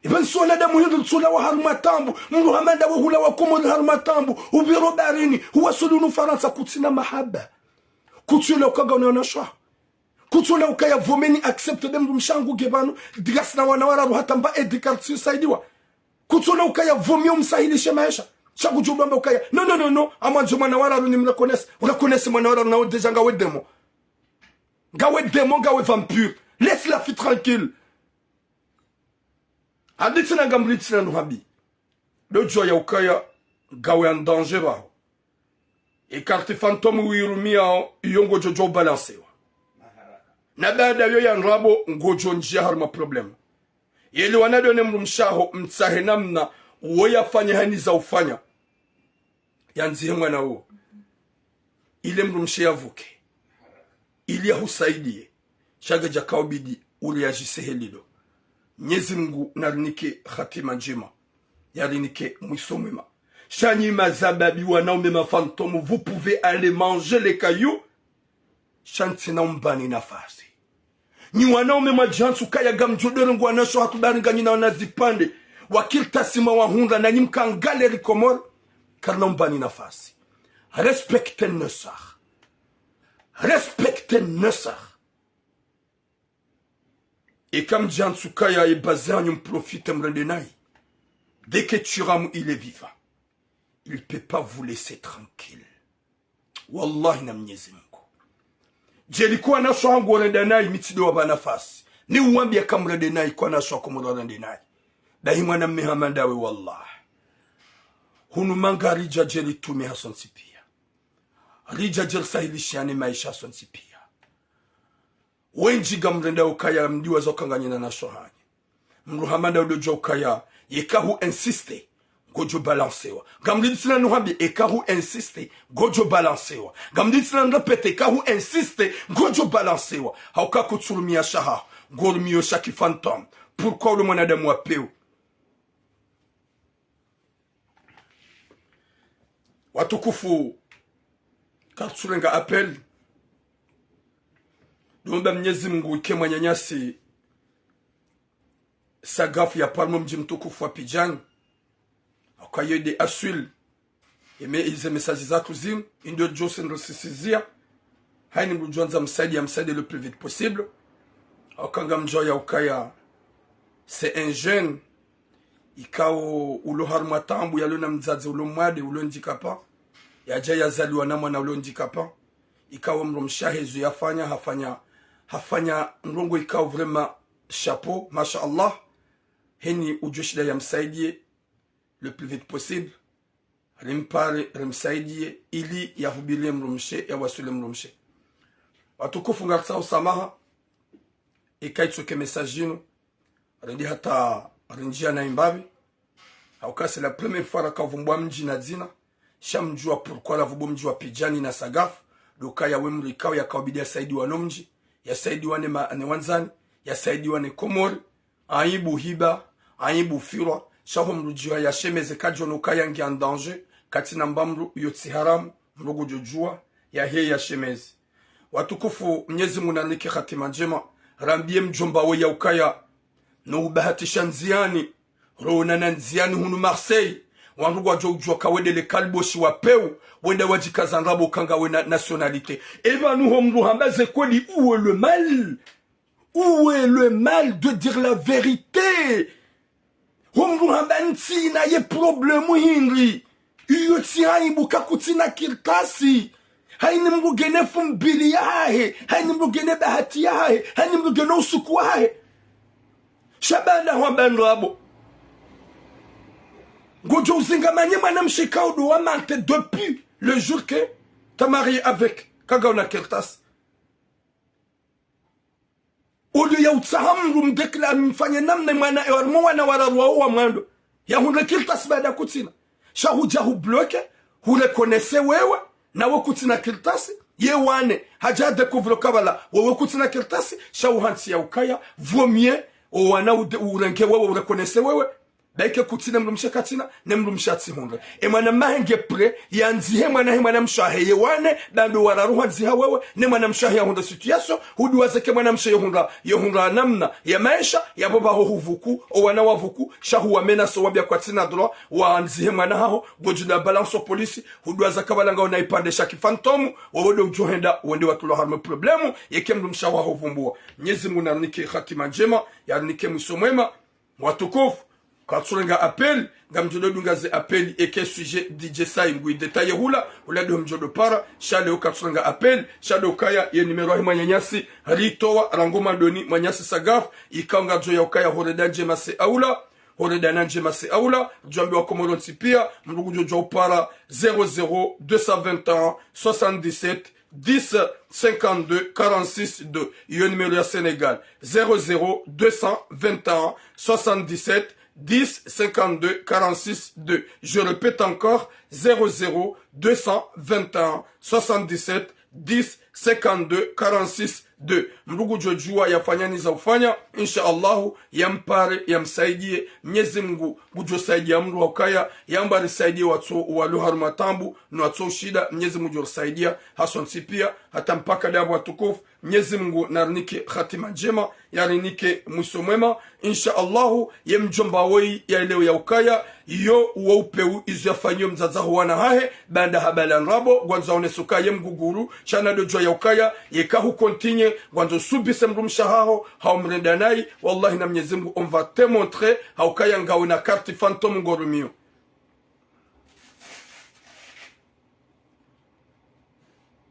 Ipvo ntsi wanadamu hindri tsula wa harumwa taabu. Mndru hama ndawe hula wa Komori harumwa taabu. Upviro baharini. Huwasuli hunu Farantsa kutsina mahaba. Kutsula uka ngauna wanashe waho. Kutsona ukaya pvo mi ni accepté nde mndru mshe hangu nge pvanu, ngasina wana wararu hata mba aide carte tsi usaidiwa. Kutsona ukaya pvo mi umsahilishe maesha. Sha kudjo udjwamba ukaya, non, non, non, non, ngamwandzo mwana wa raru nimreconnaisse. Ureconnaisse mwana wa raru nawe déjà ngawe démon. Ngawe démon, ngawe vampire. Laisse la fille tranquille. Hadisi na ngamritsi na nuhabi. Ndo djuwa ya ukaya ngawe en danger pvaho. E carte fantôme uyirumiao, iyo ngodjo djuwa ubalancewa. Na baada iyo ya ndrabo, ngodjo ndjia harumwa problème. Yeli wana ndo ne mndru mshe waho, mtsahe namna, uwo yafanya hani za ufanya. Yandzihe mwana uwo. Ile mndru mshe yapvuke. Ili yahusaidiye. Sha nge djaka ubidi uli yadjise helilo. Mnyezi Mngu narinike hatima ndjema. Yarinike mwiso mwema. Sha nyi mazababi wanaume ma fantôme, vous pouvez aller manger les cailloux. Sha ntsina umbani nafasi. Nyi wanaume mwadjantsu kaya ngamdjo dore ngwanasho hatru bari nganyina wana zipvandre. Wakiltasi mwawahundra nanyi mkangale ri Komori. Karina umbani nafasi. Respectez nos sœurs. Respectez nos sœurs. Eka mdjantsu kaya ye baze hanyu mprofite mrende nayi. Dès que Thuram il est vivant, il peut pas vous laisser tranquille. Wallahi na Mnyezi Mngu. Djeli kwana swaha ngorenda nayi, mi tsi ndo wapva nafasi. Ni uwambia kamrende nayi, kwana swaha komoro rende nayi. Dahi mwana mme hama ndawe, wallah. Hunu manga ridja djeli tume hasontsi pia. Ridja djeli sahilishiane maesha hasontsi pia. Wendji ngamrenda ukaya mdiwaza ukanganyina na swahanyi. Mdru hama ndawe ndo djuwa ukaya, yeka hu insiste, ngodjo balancewa. Ngamliditsina nuhambi, eka hu insiste, ngodjo balancewa. Ngamliditsina nrépéter, eka hu insiste, ngodjo balancewa. Hauka kutsurumia shahaho, ngorumio sha ki fantôme. Pourquoi ule mwanadamu wa peu? Watukufu, katsurenga appel. Ndo mba Mnyezi Mungu ike mwananyasi Sagaf ya pvanu mdji mtukufu wa Pidjani. Hauka yo nde aswili. Eme ize message zatru zinu, ndo djo sendro sisizia. Hayini mdru djo andza msaidi, ya msaidi le plus vite possible. Hauka ngamdjuwa ya ukaya, c'est un jeune. Ikao ulo harumwa taabu, yalo na mdzadze ulo mwade, ulo handicapé. Yadja yazaliwa na mwana ulo handicapé. Ikao mdrumshe wahe zo yafanya, hafanya, hafanya ndrongoo ikao vraiment chapeau, masha Allah. Hayini udjo shinda ya msaidie le plus vite possible. Rimpare, rimsaidie, ili yahubirie mdrumshe, yawaswilie mdrumshe. Watukufu, ngaritsaho samaha, eka itsoke message inu, ridi hata rindjia na imbapvi. Hauka c'est la première fois raka uvumbua mdji na dzina. Sha mdjuwa pourquoi ravumbu mdji wa Pidjani na Sagaf. Ndo ukaya we mdru ikao yakaubidi yasaidiwa no mdji, yasaidiwa ne ma-, ne wandzani, yasaidiwa ne Komori. Aibu hiba, aibu firwa, sha ho mdru djuwa ya shemeze kadjono ukaya nge en danger, katsina mba mdru yo tsi haramu, mdru ngudjo djuwa, yahe ya shemeze. Watukufu, Mnyezi Mungu narinike hatima ndjema, rambie mdjomba we ya ukaya, no ubahatisha ndziani, roonana ndziani hunu Marseille, wandru ngwadjo udjuwa ka we nde le kaliboshi wa peu, wenda wadjikaza ndrabo ukanga we na nationalité. Epvanu ho mdru hamba ze kweli, où est le mal? Où est le mal de dire la vérité? Ho mdru hamba ntsina ye problème hindri? Iyo tsi aibu ka kutsina kartasi. Hayini mdru ngena fumbili yahahe, hayini mdru ngena bahati yahahe, hayini mdru ngena usuku wahahe. Sha baanda hwamba ndrabo, ngodjo uzingamanye mwanamshe ikao ndo wa mentir depuis le jour que t'as marié avec, kanga una kartasi. Au lieu ya utsaha mdru mdéclarer, mfanye namna mwana, e, harumwa wana wararu wawo wa mwando, yahundre kartasi baada kutsina. Sha hudja hubloqué, hureconnaissé wewe, nawe kutsina kartasi, ye wane, hadja découvre kabla, wewe kutsina kartasi, sha uhantsi ya ukaya, vaut mieux, o wana ude-, urenge wewe, ureconnaissé wewe, ba ike kutsina mdrumshe katsina, ne mdrumshe atsihundre. E mwana mahe nge prêt, yandzihe mwana he mwanamshe wahe ye wane, ba ndo wararu hwandziha wewe, ne mwanamshe wahe yahundre situation, huduwaza ke mwanamshe yohundra, yohundra namna ya maesha, yapvo pvaho huvuku, o wana wavuku, sha huwamenacé wambia kwatsina droit, wandzihe mwana haho, ngodjo na balance o polisi, huduwaza kabla ngauna ipvandre sha ki fantôme, wewe ndo udjo henda, wende watulwa harumwa problème, yeke mdrumshe waho vumbua. Mnyezi Mungu narinike hatima ndjema, yarinike mwiso mwema. Watukufu, katsurenga appel, ngamdjo ndo dunga ze appel, eke sujet D J Sai ngui détaillé hula, hula ndo mdjo ndo para, sha leo katsurenga appel, sha ndo ukaya ye numéro yahe mwananyasi, ritowa, rangu mwandoni, mwananyasi Sagaf, ikao ngudjo ya ukaya horenda ndjema se aula, horenda na ndjema se aula, djwambi wa Komoro ntsi pia, mdru ngudjo djuwa upara, zéro zéro deux cent vingt et un soixante-dix-sept dix cinquante-deux quarante-six deux. Iyo numéro ya Sénégal. Zéro zéro deux cent vingt et un soixante-dix-sept dix cinquante-deux quarante-six deux. Je répète encore, zéro zéro deux cent vingt et un soixante-dix-sept dix cinquante-deux quarante-six deux. Mdru ngudjo djuwa yafanya ni za ufanya, insha Allahu, yampare, yamsaidie. Mnyezi Mungu ngudjo saidia mdru wa ukaya, yamba risaidie watso, walo harumwa taabu, no watso shida, Mnyezi Mungu ngudjo risaidia, hasontsi pia, hata mpaka ndapvo watukufu, Mnyezi Mungu narinike hatima ndjema, yarinike mwiso mwema, insha Allahu, ye mdjomba woyi ya leo ya ukaya, yo uwo upeu izo yafanyo mdzadze ho wana hahe, baanda habala ndrabo, ngwandzo aonese ukaya ye mguguru, sha na ndo djuwa ya ukaya, yeka hu continué, ngwandzo usubise mdrumshe haho, haumrenda nayi, wallahi na Mnyezi Mungu, on va te montrer, ha ukaya ngawe na carte fantôme ngorumio.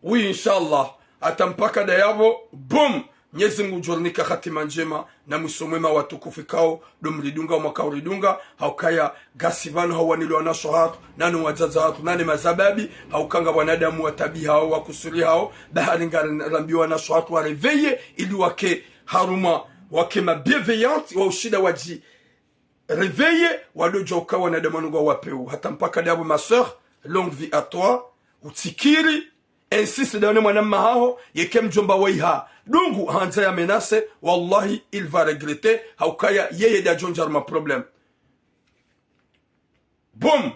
Oui, insha Allah. Hata mpaka ndayapvo, boum! Mnyezi Mungu ngudjorinika hatima ndjema na mwiso mwema watukufu ikao ndo mridunga, mwakao ridunga, haukaya ngasi pvanu hauwanilwa wanasho hatru, nane wadzadze hatru, nane mazababi, hauka nga wanadamu watabihao, wakusurihao, bahari ngarambiwa wanasho hatru waréveillé, ili wake harumwa, wake ma bienveillants, wa ushinda wadji réveillé, wadodjo uka wanadamu wanu ngwawapveu. Hata mpaka ndapvo, ma sœur, longue vie à toi, utsikiri, insiste ndawe ne mwananya haho, yeke mdjomba wahe ha dungu, handza ya menacer, wallahi, il va regretter, haukaya yeye ndadjo ndja harumwa problème. Boum!